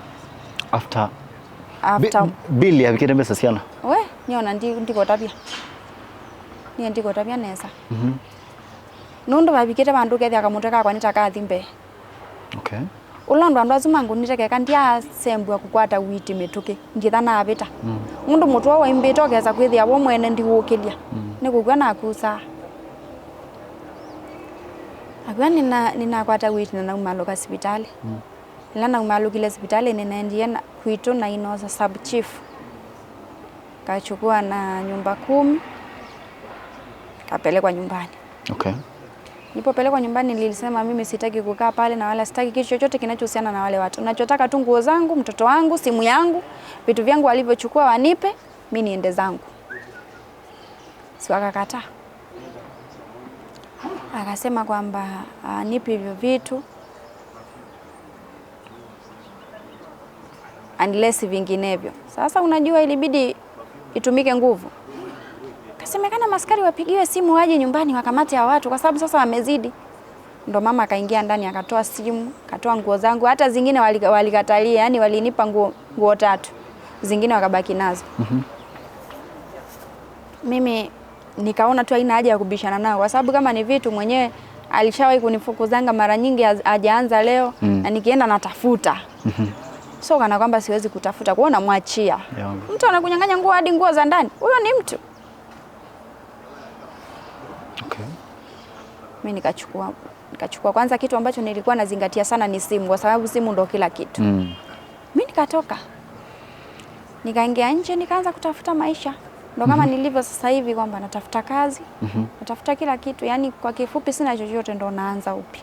After? After. Bi-, bill yavikĩte mbesa siana? We, niona ndi-, ndikũtavya. Niĩ ndikũtavya nesa. Mhm. Nũndũ vavikĩte vandũ ũkethĩa kamũtwe kakwa nĩtakathi mbee. Okay. Ũla ũndũ andũ asu mangũnĩte keka ndyasembw'a kũkwata witi mĩtũkĩ, ndyĩtha navĩta. Mm. Nũndũ mũtwe waimbĩte ũkesa kwĩthĩa wo mwene ndiwũkĩlya. Mm. Nĩkũkw'a nakusaa. Akw'a nĩna-, nĩnakwata witi na naumalũka sivitalĩ. Mm. Ĩla naumalũkile sivitalĩ, nĩnaendie na, kwitũ nainosa sub chief. Kachukua na nyumba kumi, kapelekwa nyumbani. Okay. Nilipopelekwa nyumbani, nilisema mimi sitaki kukaa pale na wala sitaki kitu chochote kinachohusiana na wale watu. Nachotaka tu nguo zangu, mtoto wangu, simu yangu, vitu vyangu walivyochukua wanipe, mi niende zangu. Si wakakataa. Akasema kwamba, ah, nipe hivyo vitu. Unless vinginevyo. Sasa unajua ilibidi itumike nguvu. Kasemekana maskari wapigiwe simu waje nyumbani wakamate hao watu kwa sababu sasa wamezidi. Ndo mama akaingia ndani akatoa simu, akatoa nguo zangu, hata zingine wali-, walikatalia, yani walinipa nguo, nguo tatu. Zingine wakabaki nazo. Mhm. Mimi nikaona tu haina haja ya kubishana nao, kwa sababu kama ni vitu mwenyewe alishawahi kunifukuzanga mara nyingi, haj-, hajaanza leo, Mm. na nikienda natafuta. Mhm. So kana kwamba siwezi kutafuta, kuona mwachia. Yeah. Mtu anakunyang'anya nguo hadi nguo za ndani, huyo ni mtu. Okay. Mi nikachukua, nikachukua. Kwanza kitu ambacho nilikuwa nazingatia sana ni simu, kwa sababu simu ndo kila kitu. Mm. Mi nikatoka. Nikaingia nje, nikaanza kutafuta maisha. Ndo kama Mhm. nilivyo sasa hivi kwamba natafuta kazi, Mhm. natafuta kila kitu. Yani kwa kifupi sina chochote, ndo naanza upya.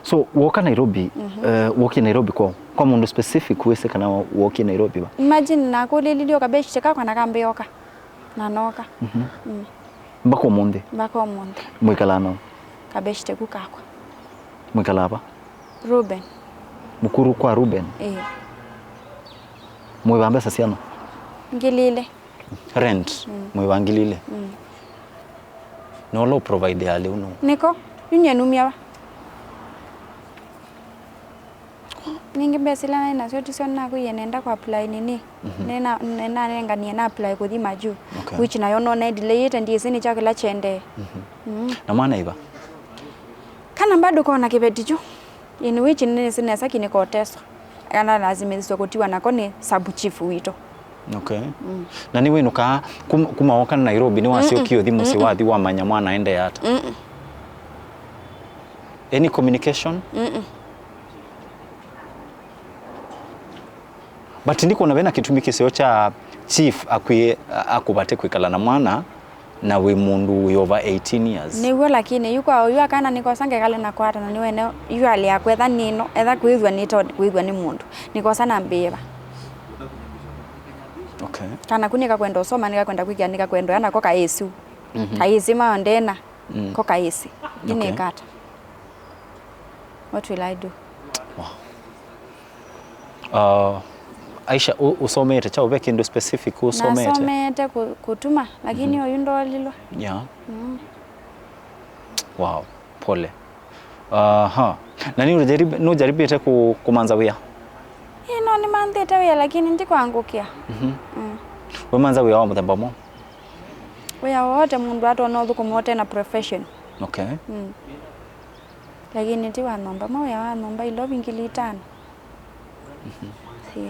So, woka Nairobi, Mhm. eh, wokie Nairobi kwa, kwa mũndũ specific wĩsĩ kana wokie Nairobi va? Imagine nakũlĩlilye ũkabeshte kakwa na kambĩoka. Na noka. Mhm. Mm. Mpaka ũmũnthĩ? Mpaka ũmũnthĩ. Mwĩkalaa nao? Kabeshte ku kakwa. Mwĩkalaa va? Ruben. Mũkuru kwa Ruben? Ĩĩ. Mwĩva mbesa siana? Ngili ilĩ. Rent? Mm. Mwĩva ngili ilĩ? Mm. Na ũla ũprovide ya lĩu nũ? Nĩko, yu nyie numya va? Ningĩ mbesa ila naĩ nasyo tisyo nakwĩie nenda kũ apply nini. Mhm. Nĩna-, nĩnanenganie na apply kũthi majuu. Okay. Which nayo no naĩ delayĩte, ndyĩsĩ nĩ kyaũ kĩla kyendee. Mhm. Mm. Na mwana ĩva? Kana bado kona kĩveti kyu. In which nĩnĩsĩ nesa kinĩkoteswa. Kana lazimĩthiswe kũtiwa nako nĩ sub chief witũ. Okay. Mm. Na nĩwĩnũkaa kum-, kuma woka Nairobi, nĩwasyokie ũthi mũsyĩ, mm-mm, wathi wamanya mwana aendee ata? Mm-mm. Any communication? Mm-mm. But ndikona vena kĩtumi kĩseo kya chief akwĩe, a-, akũvate kwĩkala na mwana na wĩ mũndũ wĩ over eighteen years. Nĩw'o, lakini yu kwa oyu akana nĩkosa ngekale na kwata na nĩwene yu alĩ akwetha nĩno, etha kwĩthwa nĩto kwĩthwa nĩ mũndũ. Nĩkosa nambĩĩe va? Okay. Kana ku nĩkakwenda ũsoma, nĩkakwenda kwĩkĩa, nĩkakwenda oya nako kaĩsu. Mhm. Kaĩsĩ maondena. Mm. Ko kaĩsĩ. Okay. Nĩnĩkata. What will I do? Wow. Uh, Aisha, ũ-, ũsomete kyaũ? Ve kĩndũ specific ũsomete? Nasomete kũ-, kũtuma, lakini, mhm, oyu ndoolilwe. Yeah. Mm. Wow, pole. Aha. Na nĩ ũjarib-, nũjaribĩte kũ-, kũmanza wĩa? Ĩĩ, no nĩmanthĩte wĩa, lakini ndikwangũkĩa. Mhm. Mm. Wĩmanza wĩa wa mũthemba mwaũ? Wĩa wote mũndũ atonya ũthũkũma ũte na profession. Okay. Mm. Lakini ti wa nyũmba, mawĩa wa nyũmba ilovi ngili itano. Mhm.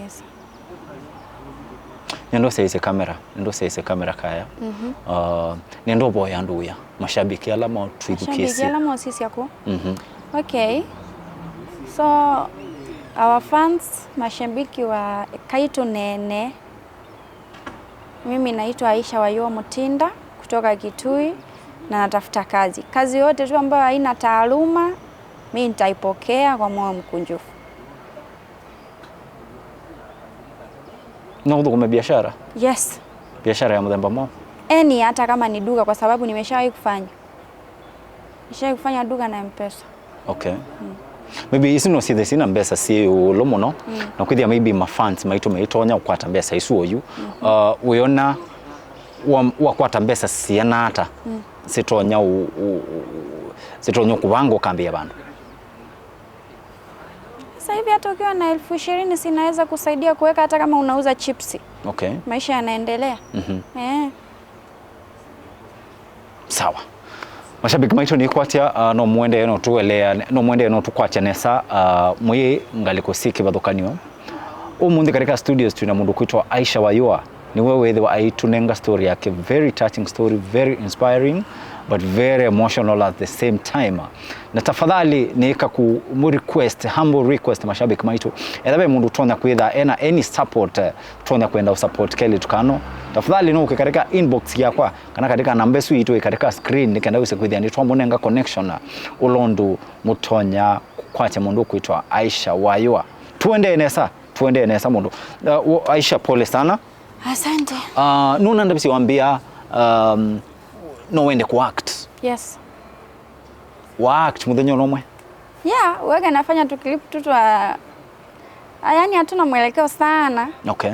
Yes. Nĩenda ũsyaĩĩsye kamera, nĩenda ũsyaĩĩsye kamera kaya. Mhm. Uh, nĩenda ũvoya andũ wĩa, mashabiki ala matwĩthukĩĩsye. Mashabiki ala mosisya kũ? Mhm. Okay. So, our fans, mashabiki wa Kaitũ Nene, mimi naitwa Aisha Wayua Mutinda kutoka Kitui na natafuta kazi. Kazi yote tu ambayo haina taaluma, mi nitaipokea kwa moyo mkunjufu. No ũthũkũme biashara? Yes. Biashara ya mũthemba mwaũ? Any, hata kama ni duka, kwa sababu nimeshawahi kufanya. Nimeshawahi kufanya duka na M-Pesa. Okay. Mm. Maybe isu no syĩthĩe syĩna mbesa syĩ ĩũlũ mũno, mm, na kwĩthĩa maybe ma fans maitũ maitonya kũkwata mbesa isu oyu. Mm-hmm. Uh, wĩona wa-, wakwata mbesa siana ata, mm, sitonya u-, u-, u-, sitonya kũvanga ũkambĩĩa vandũ? Sasa hivi hata ukiwa na elfu ishirini zinaweza kusaidia kuweka hata kama unauza chipsi. Okay. Maisha yanaendelea. Mhm. Eh. Sawa. Mashabiki maitũ nĩkwatya, uh, no mũendee no tũelea, no mũendee no tũkwatya nesa, uh, mwĩ ngalĩko syĩ kĩvathũkany'o. Ũmũnthĩ katika studios twĩna mũndũ kwĩtwa Aisha Wayua. Nĩwe wĩthĩwa aitũnenga story yake, very touching story, very inspiring, but very emotional at the same time. Na tafadhali nĩĩka kũ mũ request, humble request, mashabiki maitũ. Etha ve mũndũ ũtonya kwĩtha ena any support, eh, ũtonya kwenda ũsupport kelĩtu kano, tafadhali no ũke katika inbox yakwa, kana katika namba ĩsu itũ ĩ katika screen, nĩ kenda wĩse kwĩthĩa nĩtwamũnenga connection, ũla ũndũ mũtonya kwatya mũndũ ũkwĩtwa Aisha Wayua. Tũendee nesa, tũendee nesa mũndũ. Uh, wo-, Aisha, pole sana. Asante. Uh, nũnandavĩsye wambĩa, um, no wende kũ-act? Yes. Wa-act mũthenya ũla ũmwe? Yeah, huwaga nafanya tu clip tu twa, ah, yani hatuna mwelekeo sana. Okay.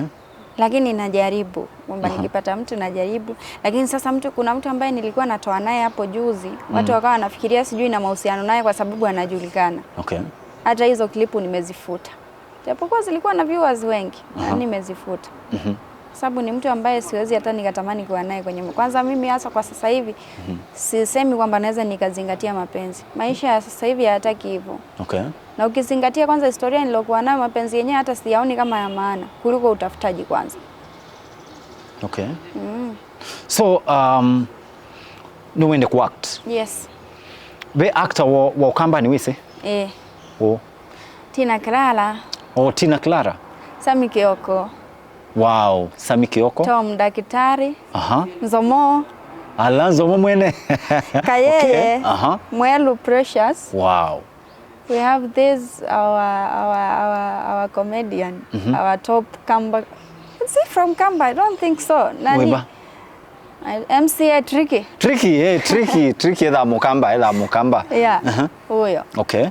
Lakini najaribu. Kwamba, aha, nikipata mtu najaribu. Lakini sasa mtu, kuna mtu ambaye nilikuwa natoa naye hapo juzi, watu, mm, wakawa wanafikiria sijui na mahusiano naye kwa sababu anajulikana. Okay. Hata hizo klipu nimezifuta. Japokuwa zilikuwa na viewers wengi, na, aha, nimezifuta. Mhm. Kwa sababu ni mtu ambaye siwezi hata nikatamani kuwa naye kwenye, kwanza mimi hasa kwa sasa hivi, mhm, sisemi kwamba naweza nikazingatia mapenzi. Maisha ya sasa hivi hayataki hivyo. Okay. Na ukizingatia kwanza historia nilokuwa nayo, mapenzi yenyewe hata siyaoni kama ya maana, kuliko utafutaji kwanza. Okay. Mm. So, um, nĩwende kũ-act? Yes. Ve actor wa, wa Ũkambanĩ wĩsĩ? Eh. Ũ? Tina Clara. Oh, Tina Clara. Sami Kioko. Wow, Sami Kioko. Tom Ndakitari. Aha. Nzomo. Ala Nzomo mwene. Kayeye. Okay. Aha. Mwelu Precious. Wow. We have this, our, our, our, our comedian, mhm, our top Kamba. Is he from Kamba? I don't think so. Nani? Weba. I-, M C A Tricky. Tricky, eh, Tricky, Tricky, etha Mũkamba, etha Mũkamba. Yeah, aha, huyo. Okay.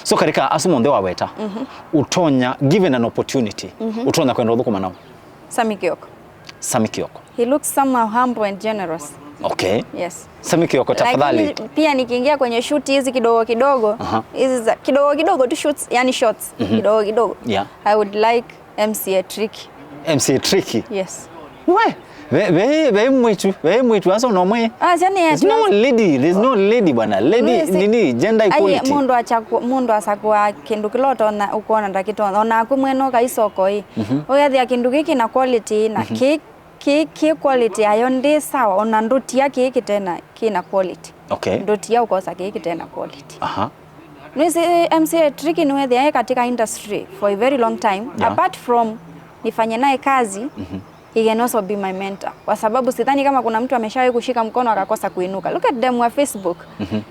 So katika asu monthe waweta, mhm, ũtonya, given an opportunity, mhm, ũtonya kwenda ũthũkũma nao? Sami Kioko. Sami Kioko. He looks somehow humble and generous. Okay. Yes. Sami Kioko, tafadhali. Lakini pia nikiingia kwenye shoot hizi kidogo kidogo, Aha. hizi za kidogo kidogo tu, shoots, yani shorts, kidogo kidogo. Yeah. I would like M C A Tricky. M C A Tricky. Yes. We, ve ve ve mwitu, ve mwitu aso no mwe. Ah, yani There's no lady, there's no lady bwana. Lady nini, gender equality. Mundu achakwa, mundu asakwa kindu kila utona ukuona ndakitona. Ona aku mwene ukaisoko ii. Uyathia kindu kiki na quality na ki ki ki quality yayo ndi sawa, ona ndutia kii kitena kina quality. Okay. Ndutia ukosa kii kitena quality. Aha. Nisi M C A Tricky niwethia e katika industry for a very long time. Yeah. Apart from nifanye naye kazi, he can also be my mentor. Kwa sababu sidhani kama kuna mtu ameshawahi kushika mkono akakosa kuinuka. Look at them wa Facebook.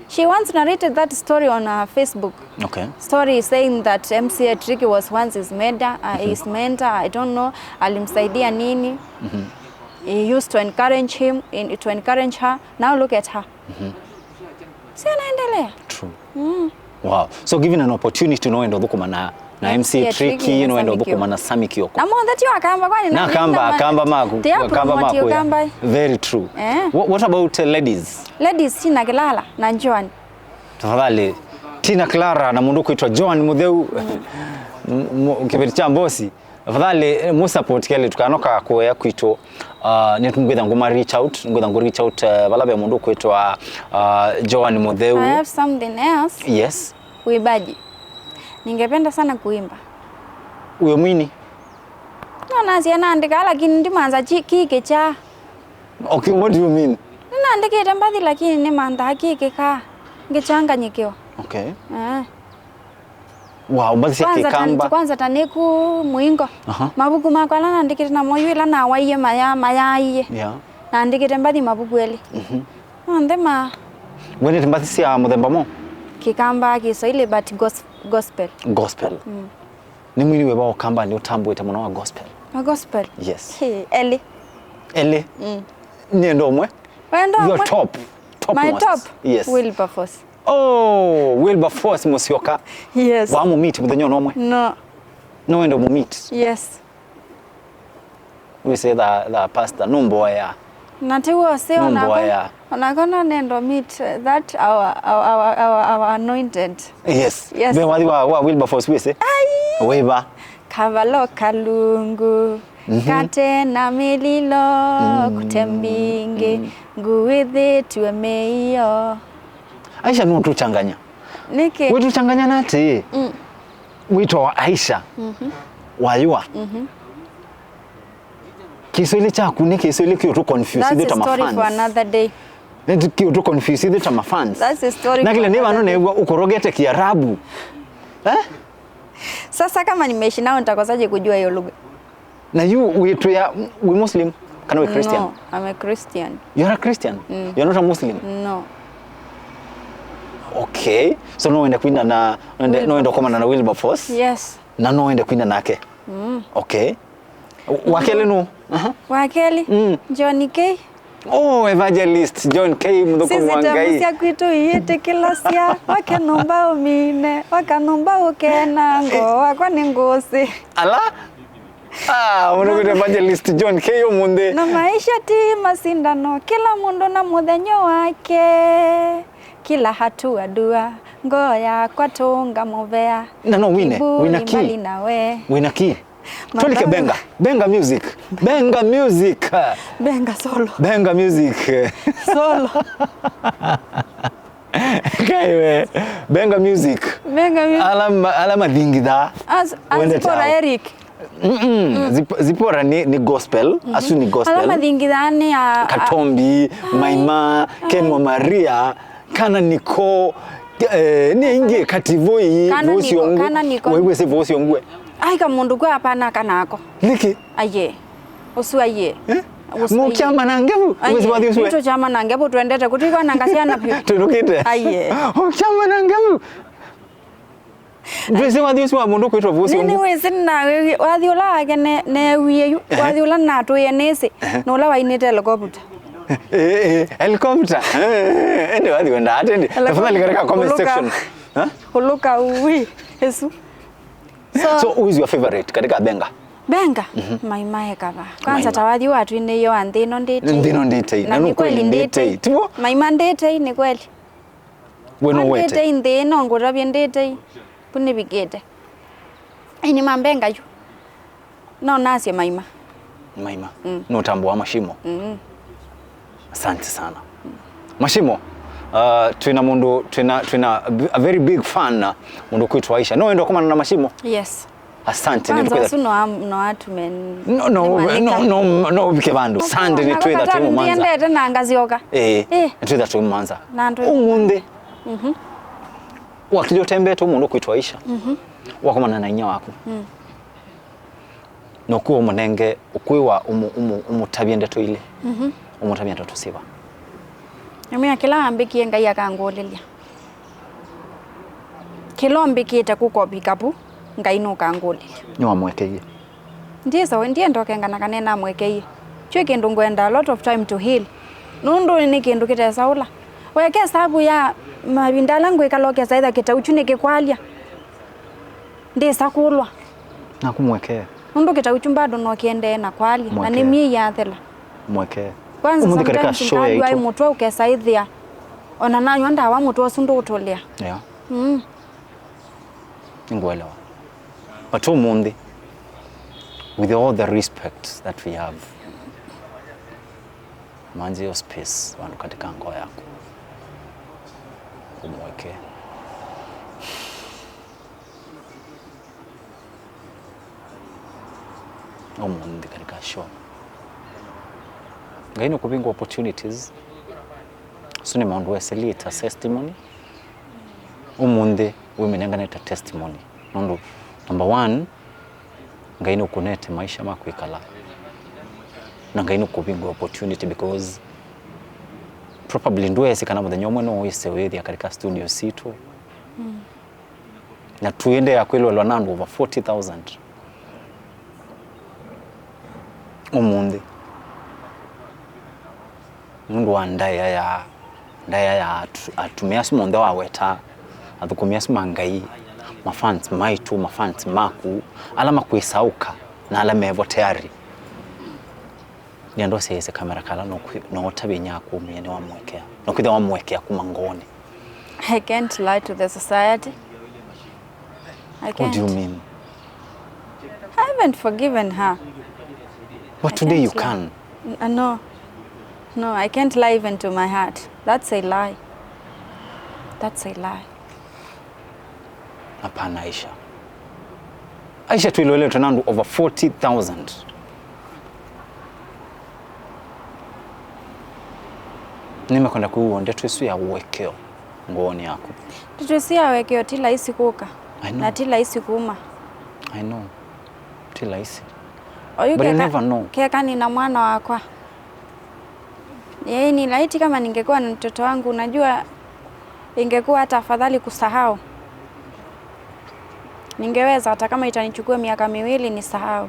She once narrated that story on her Facebook Okay. story saying that M C A Tricky was once his mentor, uh, his mentor, I don't know, alimsaidia nini. He used to encourage him, in, to encourage her. Now look at her. Si anaendelea. True. Wow. So given an opportunity, no enda thukuma na na M C A Tricky, no enda thukuma na Sami Kioko. Na mothe ti akamba kwani Na kamba, akamba maku, akamba maku. Kamba. Very true. Eh. What, what about uh, ladies? Ladies, Tina Kilala na Joan. Tafadhali, Tina Clara na mundu kwitwa Joan Mutheu. Kiveti cha mbosi. Tafadhali, eh, mu support kele tukanoka kuya kwitũ. Uh, nĩngwĩtha ngũma reach out, ngwĩtha ngũ reach out uh, vala ve mũndũ kwĩtwa uh, Joan Mutheu. I have something else. Yes. Uimbaji. Ningependa sana kuimba. Uyo mwini? No, nasia naandĩka lakini ndimanza kiki cha. Okay, what do you mean? Nĩnaandĩkĩte mbathi lakini nĩmanthaa kiki ka ngĩchanganyikiwa. Okay. Eh. Wow, mbathi sya Kĩkamba. Kwanza ta nĩku mũingo. Aha. Mavuku makwa ala nandĩkĩte namo yu ĩla nawaie maya mayaie. Yeah. Nandĩkĩte mbathi mavuku elĩ. Mhm. Onthe ma. Wendete mbathi sya mũthemba mo? Kĩkamba, Kiswahili, but gos gospel. Gospel. Mm. Nĩ mwini wĩva wa Ũkambanĩ ũtambũĩte mũno wa gospel? Wa gospel? Yes. Hey, elĩ. Elĩ? Mm. Nĩ ndo ũmwe? Wendo ũmwe. Your top. Top. My most. Top? Yes. Wilberforce. Oh, Wilberforce Musyoka. Yes. Wamũmeet mũthenya ona ũmwe? No. No wende mũmeet? Yes. Wĩsĩ tha, tha pastor, nũmboya. Na ti wose onako. Nũmboya. Onako no nendo meet that our, our, our, our, our anointed. Yes. Yes. Ve wathi wa, wa Wilberforce wĩsĩ? Ai. Wĩva? Kavalo kalungu. Mhm. Kate na mililo, mm, kute mbingi, mm, nguithitwe miio. Aisha, nũtũchanganya. Nĩkĩ? Wĩtũchanganya na atĩĩ. Mm. Wĩtawa Aisha. Mhm. Wayũa. Mhm. Kiswahili kyaku nĩ Kiswahili kĩũtũ confuse ithyĩ ta mafans. That's a story for another day. Nĩ kĩũtũ confuse ithyĩ ta mafans. That's a story for another day. Na kĩla nĩ vano neew'a ũkorogete Kiarabu. Eh? Sasa kama nimeishi nao nitakosaje kujua hiyo lugha? Na yu wĩtwĩa wĩ Muslim kana wĩ Christian? No, I'm a Christian. You are a Christian? Mm. You're not a Muslim? No. Okay. So no wende kwina na, no wende, no wende kũkomana na Wilberforce? Yes. Na no wende kwina nake? Mm. Okay. Wa kelĩ nũ? Aha. Wa kelĩ? Mm. John K. Oh, Evangelist John K. Mũthũkũmi wa Ngai. Sisi tamu sya kwitũ iĩtĩkĩlasya, wake nyũmba ũmine, waka nyũmba ũkena, ngoo wakwa nĩ ngũsĩ. Ala? Ah, mũndũ kwĩtwa Evangelist John K ũmũnthĩ. Na maisha ti masindano, kila mũndũ na mũthenya wake. Kila hatua dua, ngoo yakwa tũnga mũvea. Na no wine, wina key. Kiburi mbali nawe. Wina key. Tũlike benga, benga music. Benga music. Benga solo. Benga music. Solo. Kaiwe. Benga music. Benga music. Ala ma-, ala mathingitha. As, as for Eric. Mm-mm. Zip-, Zipora ni, ni gospel, asu ni gospel. Ala mathingithani ya Katombi, Maima, Ken wa Maria, kana niko, eh, ni ingi Kativoi, kana Vosi niko, Ongu. Kana niko. Wewe se Vosi Ongu. Ai, ka mũndũ kwa hapana kanako. Niki? Aye. Usu aye. Eh? Usu aye. Mukyama na ngevu, aye. Wezi wathi usu. Nito kyama na ngevu twendete kutwikwa na ngasiana pyu. Tunukite. Aye. Mukyama na ngevu. Ndwĩsĩ wathi ũsu wa mũndũ kwĩtwa Vosi Ongu? Nĩnĩwĩsĩ na wathi ũla wake ne-, neewie yu, ehe, wathi ũla natũĩe nĩsĩ, ehe, na ũla wainĩte helikopta. Eh, eh, helikopta. Eh, eh, ende wathi wendaa ate ndi. Tafadhali katika comment section. Ha? Kũlũka ui, Yesu. So, so who is your favorite katika benga? Benga, mhm, maima ekava. Kwanza, maima, ta wathi watwinĩie wa nthĩ ĩno ndĩtei. Nthĩ ĩno ndĩtei. Na nĩ kweli ndĩtei. Tivo? Maima ndĩtei, nĩ kweli. We no wete. Ndĩtei nthĩ ĩno, ngũtavye ndĩtei. Kũnĩvikĩte. Ĩni mambenga yu. No nasye maima. Maima. Mm. No tambo wa mashimo. Mm. Asante sana. Mashimo, uh, twina mũndũ, twina, twina a very big fan, uh, mũndũ kwitwa Aisha. No wenda kumana na mashimo? Yes. Asante. Kwanza nĩtũkwĩtha- ũsu no am-, no atume n-, no, no, nĩmanika. No, no, no ũvike vandũ. Asante. Nĩtwĩtha twĩ mũmanza. Ndiendete na ngazioka. Eh, eh, nĩtwĩtha twĩ mũmanza. Na ndũ- ũmũnthĩ. Mhm. Wakilya ũtembete mũndũ kwitwa Aisha. Mhm. Wakomana na inya waku. Mm. Na ũkwĩwa ũmũnenge, ũkwĩwa ũmũ-, ũmũ-, ũmũtavye ndeto ilĩ. Mhm. Ũmũtavye ndeto siva? Nĩmwĩa kĩla ambĩkie Ngai akangũlĩlya. Kĩla ũmbĩkĩte kũkopika vu, Ngai nũkangũlĩlya. Nĩwamũekeie? Ndiĩsa, ndienda ũkengana kana namũekeie. Kyũ kĩndũ ngwenda a lot of time to heal. Nũndũ nĩ kĩndũ kĩtesaũla. Weke savu ya mavinda ala ngwĩkala ũkesa ĩtha kĩtau kyu nĩkĩkwalya. Ndĩsa kũlwa. Naku mwekee. Nũndũ kĩtau kyu bado no kĩendee na kwalya, na nĩ myei yathela. Mwekee. Kwanza sometimes ngalwai mũtwe ũkesa ĩthĩa. Ona nanywa ndawa mũtwe ũsu ndũũtũlĩa. Yeah. Mm. Nĩngũelewa. But ũmũnthĩ, with all the respect that we have, manzi yo space, vandũ katika ngoo yaku. Ũmwekee. Ũmũnthĩ katika show. Ngai nĩkũvingũa opportunities. Asu nĩ maũndũ wesĩlĩte as testimony. Ũmũnthĩ wĩmĩnengane ta testimony. Nũndũ, number one, Ngai nũkũnete maisha ma kwĩkala. Na Ngai nũkũvingũa opportunity because probably ndwesĩ kana mũthenya ũmwe no wĩse wĩthĩa katika studio sitũ. Mm. Na tũendeea kwĩlwelwa na andũ over forty thousand ũmũnthĩ. Nũndũ wa ndaĩa ya, ndaĩa ya atu-, atumĩa asu monthe wawetaa, athũkũmi asu ma Ngai, mafans maitũ, mafans maku, ala makwĩsaũka na ala mevo tayari. Nĩenda ũsyaĩĩsye kamera kala no kwĩ-, no ũtavye inyia kũmĩa nĩwamũekea. No kwĩthĩa wamũekea kuma ngoonĩ. I can't lie to the society. I can't. What do you mean? I haven't forgiven her. But today you can. N-, uh, no. No, I can't lie even to my heart. That's a lie. That's a lie. Hapana, Aisha. Aisha, twĩlũĩlĩtwe na andũ over forty thousand. Nĩmekwenda kwĩw'a ndeto ĩsu ya ũekeo ngoonĩ yaku. Ndeto ĩsu ya ũekeo ti laisi kũka. I know. Na ti laisi kuma. I know. Ti laisi. Oyu. But you keka, never know. Keka nina mwana wakwa. Yeye ni laiti kama ningekuwa na mtoto wangu, unajua ingekuwa hata afadhali kusahau. Ningeweza hata kama itanichukua miaka miwili nisahau.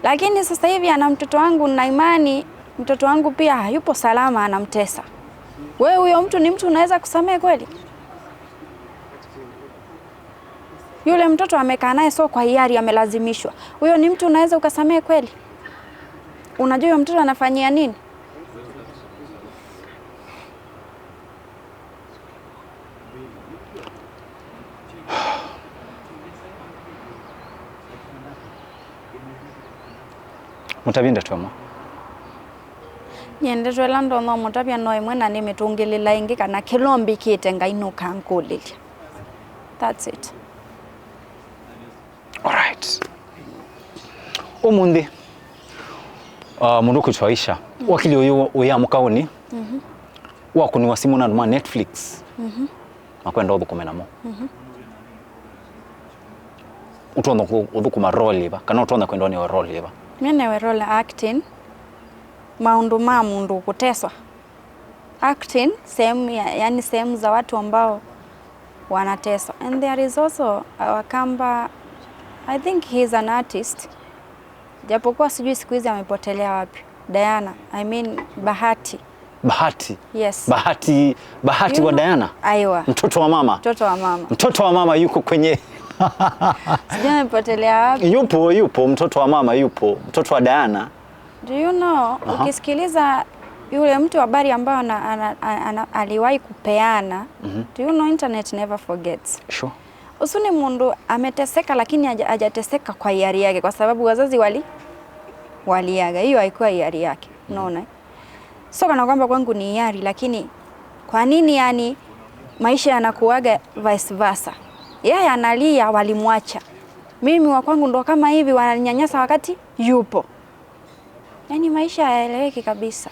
Lakini sasa hivi ana mtoto wangu na imani, mtoto wangu pia hayupo salama, anamtesa. Wewe huyo mtu ni mtu unaweza kusamehe kweli? Yule mtoto amekaa naye, so kwa hiari amelazimishwa. Huyo ni mtu unaweza ukasamehe kweli? Unajua huyo mtoto anafanyia nini? Mũtavye ndeto ĩmwe. Nyie ndeto ĩla ndonya ũmũtavya no ĩmwe, na nĩmĩtũngĩlĩla ĩngĩ, kana kĩla ũmbĩkĩte Ngai nũkangũlĩlya. That's it. Alright. Ũmũnthĩ, uh, mũndũ ũkwĩtwa Aisha, mm, wakili ũyũ wĩ amũkaũnĩ, mhm, wakũniwa simũ na andũ ma Netflix, mhm, makwenda ũthũkũme namo. Mhm. Ũtonya kũ-, ũthũkũma role ĩva, kana ũtonya kwendwa nĩwe role ĩva? Mimi nĩwe role acting, maũndũ ma mũndũ kũteswa. Acting sehemu ya, yani sehemu za watu ambao wanateswa. And there is also our Kamba, I think he is an artist. Japokuwa sijui siku hizi amepotelea wapi. Diana, I mean Bahati. Bahati. Yes. Bahati, Bahati wa Diana? Aiwa. Mtoto wa mama. Mtoto wa mama. Mtoto wa mama yuko kwenye Sijui amepotelea wapi. Yupo, yupo, mtoto wa mama yupo, mtoto wa Diana. Do you know, Aha. ukisikiliza yule mtu habari ambayo ana, ana, ana, ana, aliwahi kupeana, Mhm. do you know internet never forgets? Sure. Ũsu nĩ mũndũ ameteseka, lakini haja- hajateseka kwa hiari yake, kwa sababu wazazi wali waliaga. Hiyo haikuwa hiari yake, unaona? So kana kwamba kwangu ni hiari, lakini kwa nini yani maisha yanakuwaga vice versa? Yeye analia, walimwacha. Mimi wa kwangu ndo kama hivi, wananyanyasa wakati yupo. Yani maisha hayaeleweki kabisa.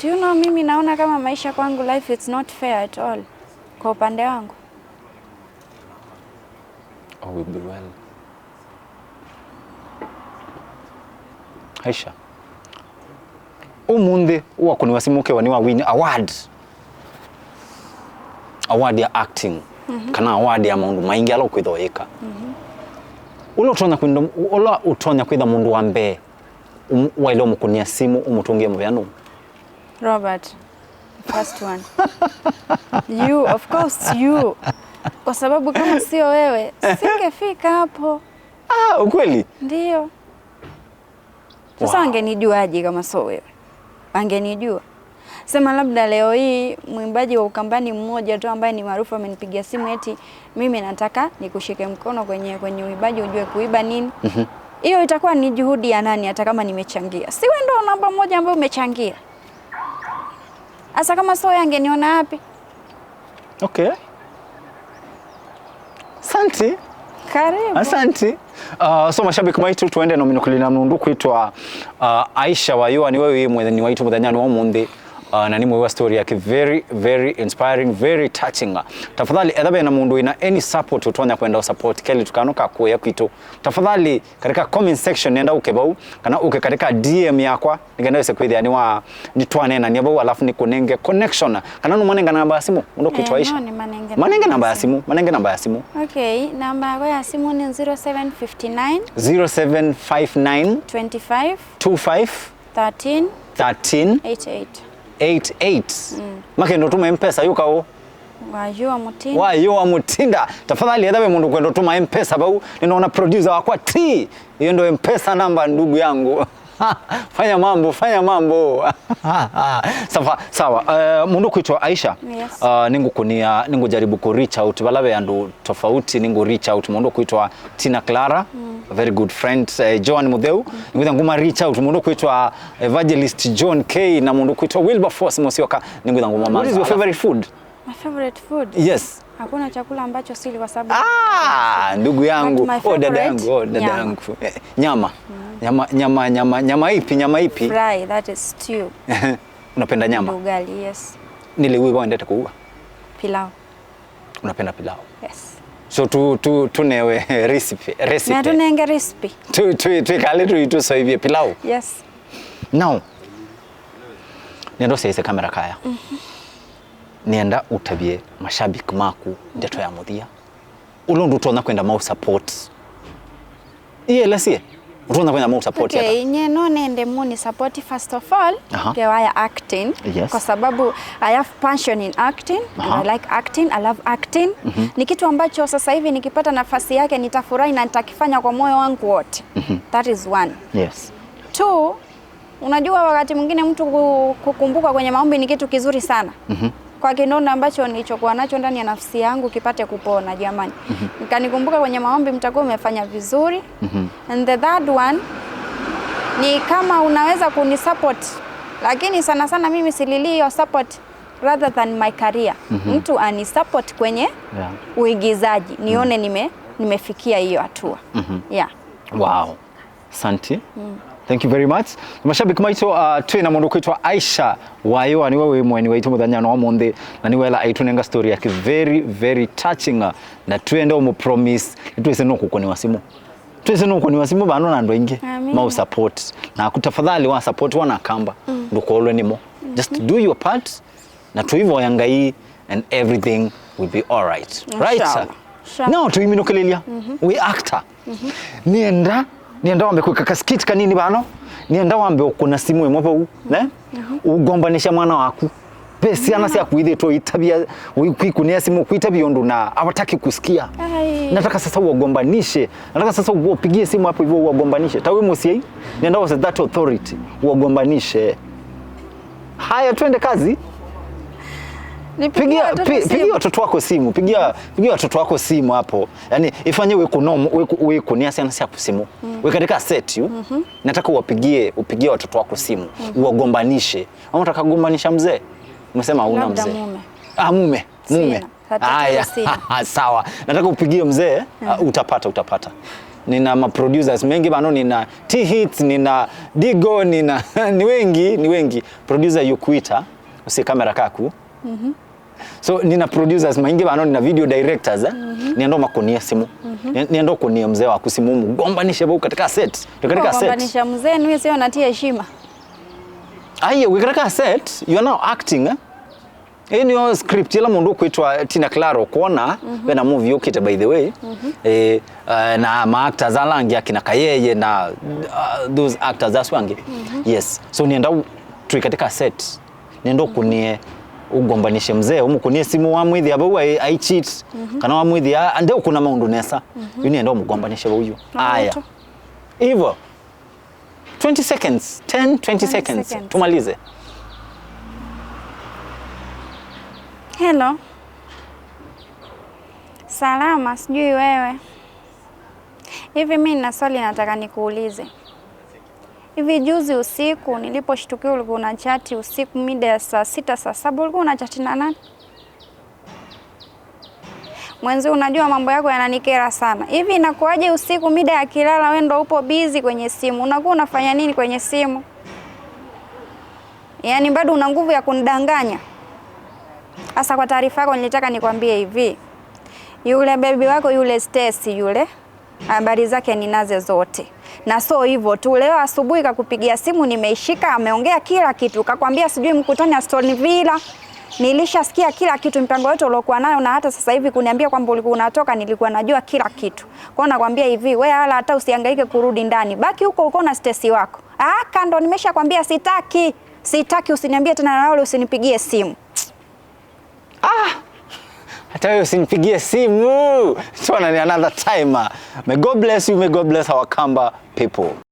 Do you know, mimi naona kama maisha kwangu, life, it's not fair at all. Kwa upande wangu. All will be well. Aisha. Ũmũnthĩ wakũnĩwa simũ ũkewa nĩ wa win award. Award ya acting. Mhm. Kana award ya maũndũ maingĩ ala ũkwĩtha ũyĩka. Mhm. Ũla ũtonya kwĩnda, ũla ũtonya kwĩtha mũndũ wa mbee, um, waĩle ũmũkũnĩa simũ, ũmũtũngĩe mũvea nũũ? Robert, the first one. You, of course, you. Kwa sababu kama sio wewe, singefika hapo. Ah, ukweli? Ndio. Sasa Wow. wangenijuaje kama sio wewe? Wangenijua. Sema labda leo hii mwimbaji wa Ukambani mmoja tu ambaye ni maarufu amenipigia simu eti, "Mimi nataka nikushike mkono kwenye, kwenye uimbaji, ujue kuiba nini." Mhm. Hiyo itakuwa ni juhudi ya nani hata kama nimechangia? Si wewe ndo namba moja ambaye umechangia? Hasa kama sio wewe, angeniona wapi? Okay. Asante. Karibu. Asante. Uh, so mashabiki maitũ, tuende na ũminũkĩli na mũndũ kwĩtwa, uh, Aisha Wayũa, nĩwe wĩ mũtheni waitũ mũthenyanĩ wa ũmũnthĩ. Uh, na nĩ mwĩwa story yake very, very inspiring, very touching. Tafadhali, etha ve na mũndũ wĩna any support ũtonya kwenda support kelĩtu kano ka kũya kwitũ, tafadhali, katika comment section nenda ũke vau, kana ũke katika D M yakwa, nĩkenda wĩse kwĩthĩa nĩ wa, nĩtwaneenania vau, alafu nĩkũnenge connection. Kana nũmanenga namba ya simũ, mũndũ kwĩtwa Eh, Aisha. no, nĩmanenge namba Manenge ya namba ya simũ. simũ, manenge namba ya simũ. Okay, namba yakwa ya simũ nĩ zero seven five nine, zero seven five nine, twenty five, two five, thirteen, thirteen, eight eight. eight eight. Mm. Makenda ũtũma M-Pesa, yũka ũ? Wayũa Mũtinda. Wayũa Mũtinda. Tafadhali, etha ve mũndũ kwenda ũtũma M-Pesa vau. Nĩnaona producer wakwa ti. Hiyo ndo M-Pesa namba, ndugu yangu. Fanya mambo, fanya mambo. Sawa, sawa. Eh, mũndũ kwĩtwa Aisha. Yes. Uh, nĩngũkũnĩa, nĩngũjaribu ku reach out vala ve andũ tofauti, nĩngũ reach out mũndũ kwĩtwa Tina Clara, Mm. a very good friend, eh, Joan Mutheu. Mm. Nĩngwĩtha ngũma reach out mũndũ kwĩtwa Evangelist John K na mũndũ kwĩtwa Wilberforce Musyoka. Nĩngwĩtha ngũma What is your favorite food? My favorite food? Yes. Hakuna chakula ambacho sili kwa sababu Ah, ndugu yangu. But my Oh, dada favorite, yangu, oh, dada nyama. yangu. Eh, nyama. Mm. Nyama, nyama, nyama, nyama ipi, nyama ipi? Fry, that is stew. Unapenda nyama? Ndio ugali, yes. Nile uwe wendete kuua? Pilau. Unapenda pilau? Yes. So tu, tu, tunewe recipe, recipe. Na tunenge recipe. Tu, tu, tuikale tu, tusoivie pilau. Yes. Now, nĩenda ũsyaĩĩsye kamera kaya. Mhm. Nĩenda ũtavye mashabiki maku ndeto ya mũthia. Ũla ũndũ ũtonya kwenda mau support. Ielesie. Ũtonya kwenda mau support Okay, ata? Nye no nende muni support first of all, Aha. ngewa ya acting. Yes. Kwa sababu I have passion in acting, and Aha. I like acting, I love acting. Mhm. Ni kitu ambacho sasa hivi nikipata nafasi yake nitafurahi na nitakifanya kwa moyo wangu wote. Mhm. That is one. Yes. Two, unajua wakati mwingine mtu ku-, kukumbukwa kwenye maombi ni kitu kizuri sana. Mhm. Kwa kinonda ambacho nilichokuwa nacho ndani ya nafsi yangu kipate kupona, jamani. Mhm. Mkanikumbuka kwenye maombi, mtakuwa mmefanya vizuri. Mhm. And the third one ni kama unaweza kunisupport, lakini sana sana mimi sililii hiyo support rather than my career. Mhm. Mtu anisupport kwenye Yeah. uigizaji, nione Mhm. nime-, nimefikia hiyo hatua. Mhm. Yeah. Wow. Asante. Mm. Thank you very much. Mashabiki maitũ, uh, twĩ na mũndũ kwĩtwa Aisha Wayũa, nĩwe wĩ mũeni waitũ mũthenya wa ũmũnthĩ, na nĩwe ela aitũnenga story yake very, very touching, uh, na twende ũmũ promise, nĩtwĩsĩ nũkũkũnĩwa simũ. Twĩsĩ nũkũnĩwa simũ vano na andũ aingĩ Amina. mau support. Naku tafadhali wa support wana kamba, Mm. ndũkolwe nĩmo. Just do your part, na tũivoya Ngai and everything will be all right. Right? Inshallah. Inshallah. Now tũiminũkĩlĩlya. Mhm. We actor. Mhm. Nĩenda, nĩenda wambe kwĩka ka skit kanini vano. Nĩenda wambe ũkũna simũ ĩmwe vau, ne? Mhm. Ũgombanĩsya mwana waku. Ve syana syaku ithĩtwe itavya, kwĩkũnĩa simũ, kwĩtavya ũndũ na hawataki kusikia. Ai. Nataka sasa uwagombanishe. Nataka sasa upigie simu hapo hivyo uwagombanishe. Ta wĩ mũsyai, nenda wose that authority, uwagombanishe. Haya, twende kazi. Nipigie Pigia, watoto pi-, simu. Pigia watoto wako simu. Pigia, pigia watoto wako simu hapo. Yaani, ifanye wĩkũno-, wĩkũ-, wĩkũnĩa syana syaku simũ. Mm. Wĩ katika set you. Mhm. Nataka uwapigie, upigie watoto wako simu. Mm. Uwagombanishe. Ama unataka kugombanisha mzee? Umesema hauna Labda mzee. Mume. Ah, mume. Mume. Sina. Hata Aya. Sina. Sawa. Nataka upigie mzee, ah, utapata, utapata. Nina ma producers mengi bano, nina T Hits, nina Digo, nina ni wengi, ni wengi. Producer yukuita, usi kamera kaku. Mhm. So nina producers maingi bano, nina video directors, eh? Mhm. Nienda makunie simu. Mhm. Ni-, nienda kunie mzee waku simu, mgombanishe vau katika set. Katika set. Kugombanisha mzee ni sio natia heshima. Aiye, wĩ katika set, you are now acting, eh? Ĩĩ nĩyo script ĩla mũndũ ũkwĩtwa Tina Claro kuona, mhm, wena movie ũkĩte, by the way. Mhm. Eh, eh, na ma actors ala angĩ akina Kayeye na, uh, those actors asu angĩ. Mhm. Yes. So nienda u-, twĩ katika set. Nienda ũkũnie, ũgombanishe mzee, ũmũkũnie simu, wamwĩthĩa vau ai, ai cheat, mhm, kana wamwĩthĩa, a, ndeũkũna maũndũ nesa. Mhm. Yu nienda ũmũgombanishe vau yu. No, aya. Hivyo. Twenty seconds, ten, twenty seconds. Twenty seconds. Tumalize. Hello. Salama, sijui wewe. Hivi mimi nina swali nataka nikuulize. Hivi juzi usiku niliposhtukia ulikuwa unachati usiku mida ya saa sita, saa saba, ulikuwa unachati na nani? Mwenzi, unajua mambo yako yananikera sana. Hivi inakuwaje usiku mida ya kilala wewe ndo upo busy kwenye simu? Unakuwa unafanya nini kwenye simu? Yaani bado una nguvu ya kunidanganya? Sasa kwa taarifa yako nilitaka nikwambie hivi. Yule baby wako yule Stacy yule, habari zake ninazo zote. Na so hivyo tu, leo asubuhi kakupigia simu, nimeishika, ameongea kila kitu. Kakwambia sijui mkutane Aston Villa. Nilishasikia kila kitu, mipango yote uliokuwa nayo, na hata sasa hivi kuniambia kwamba ulikuwa unatoka, nilikuwa najua kila kitu. Kwa hiyo nakwambia hivi, we wala hata usihangaike kurudi ndani. Baki huko huko na Stacy wako. Ah, kando, nimeshakwambia sitaki. Sitaki, usiniambie tena na wala usinipigie simu. Ah! Hata wewe usinipigie simu. Tuonane another time. May God bless you, may God bless our Kamba people.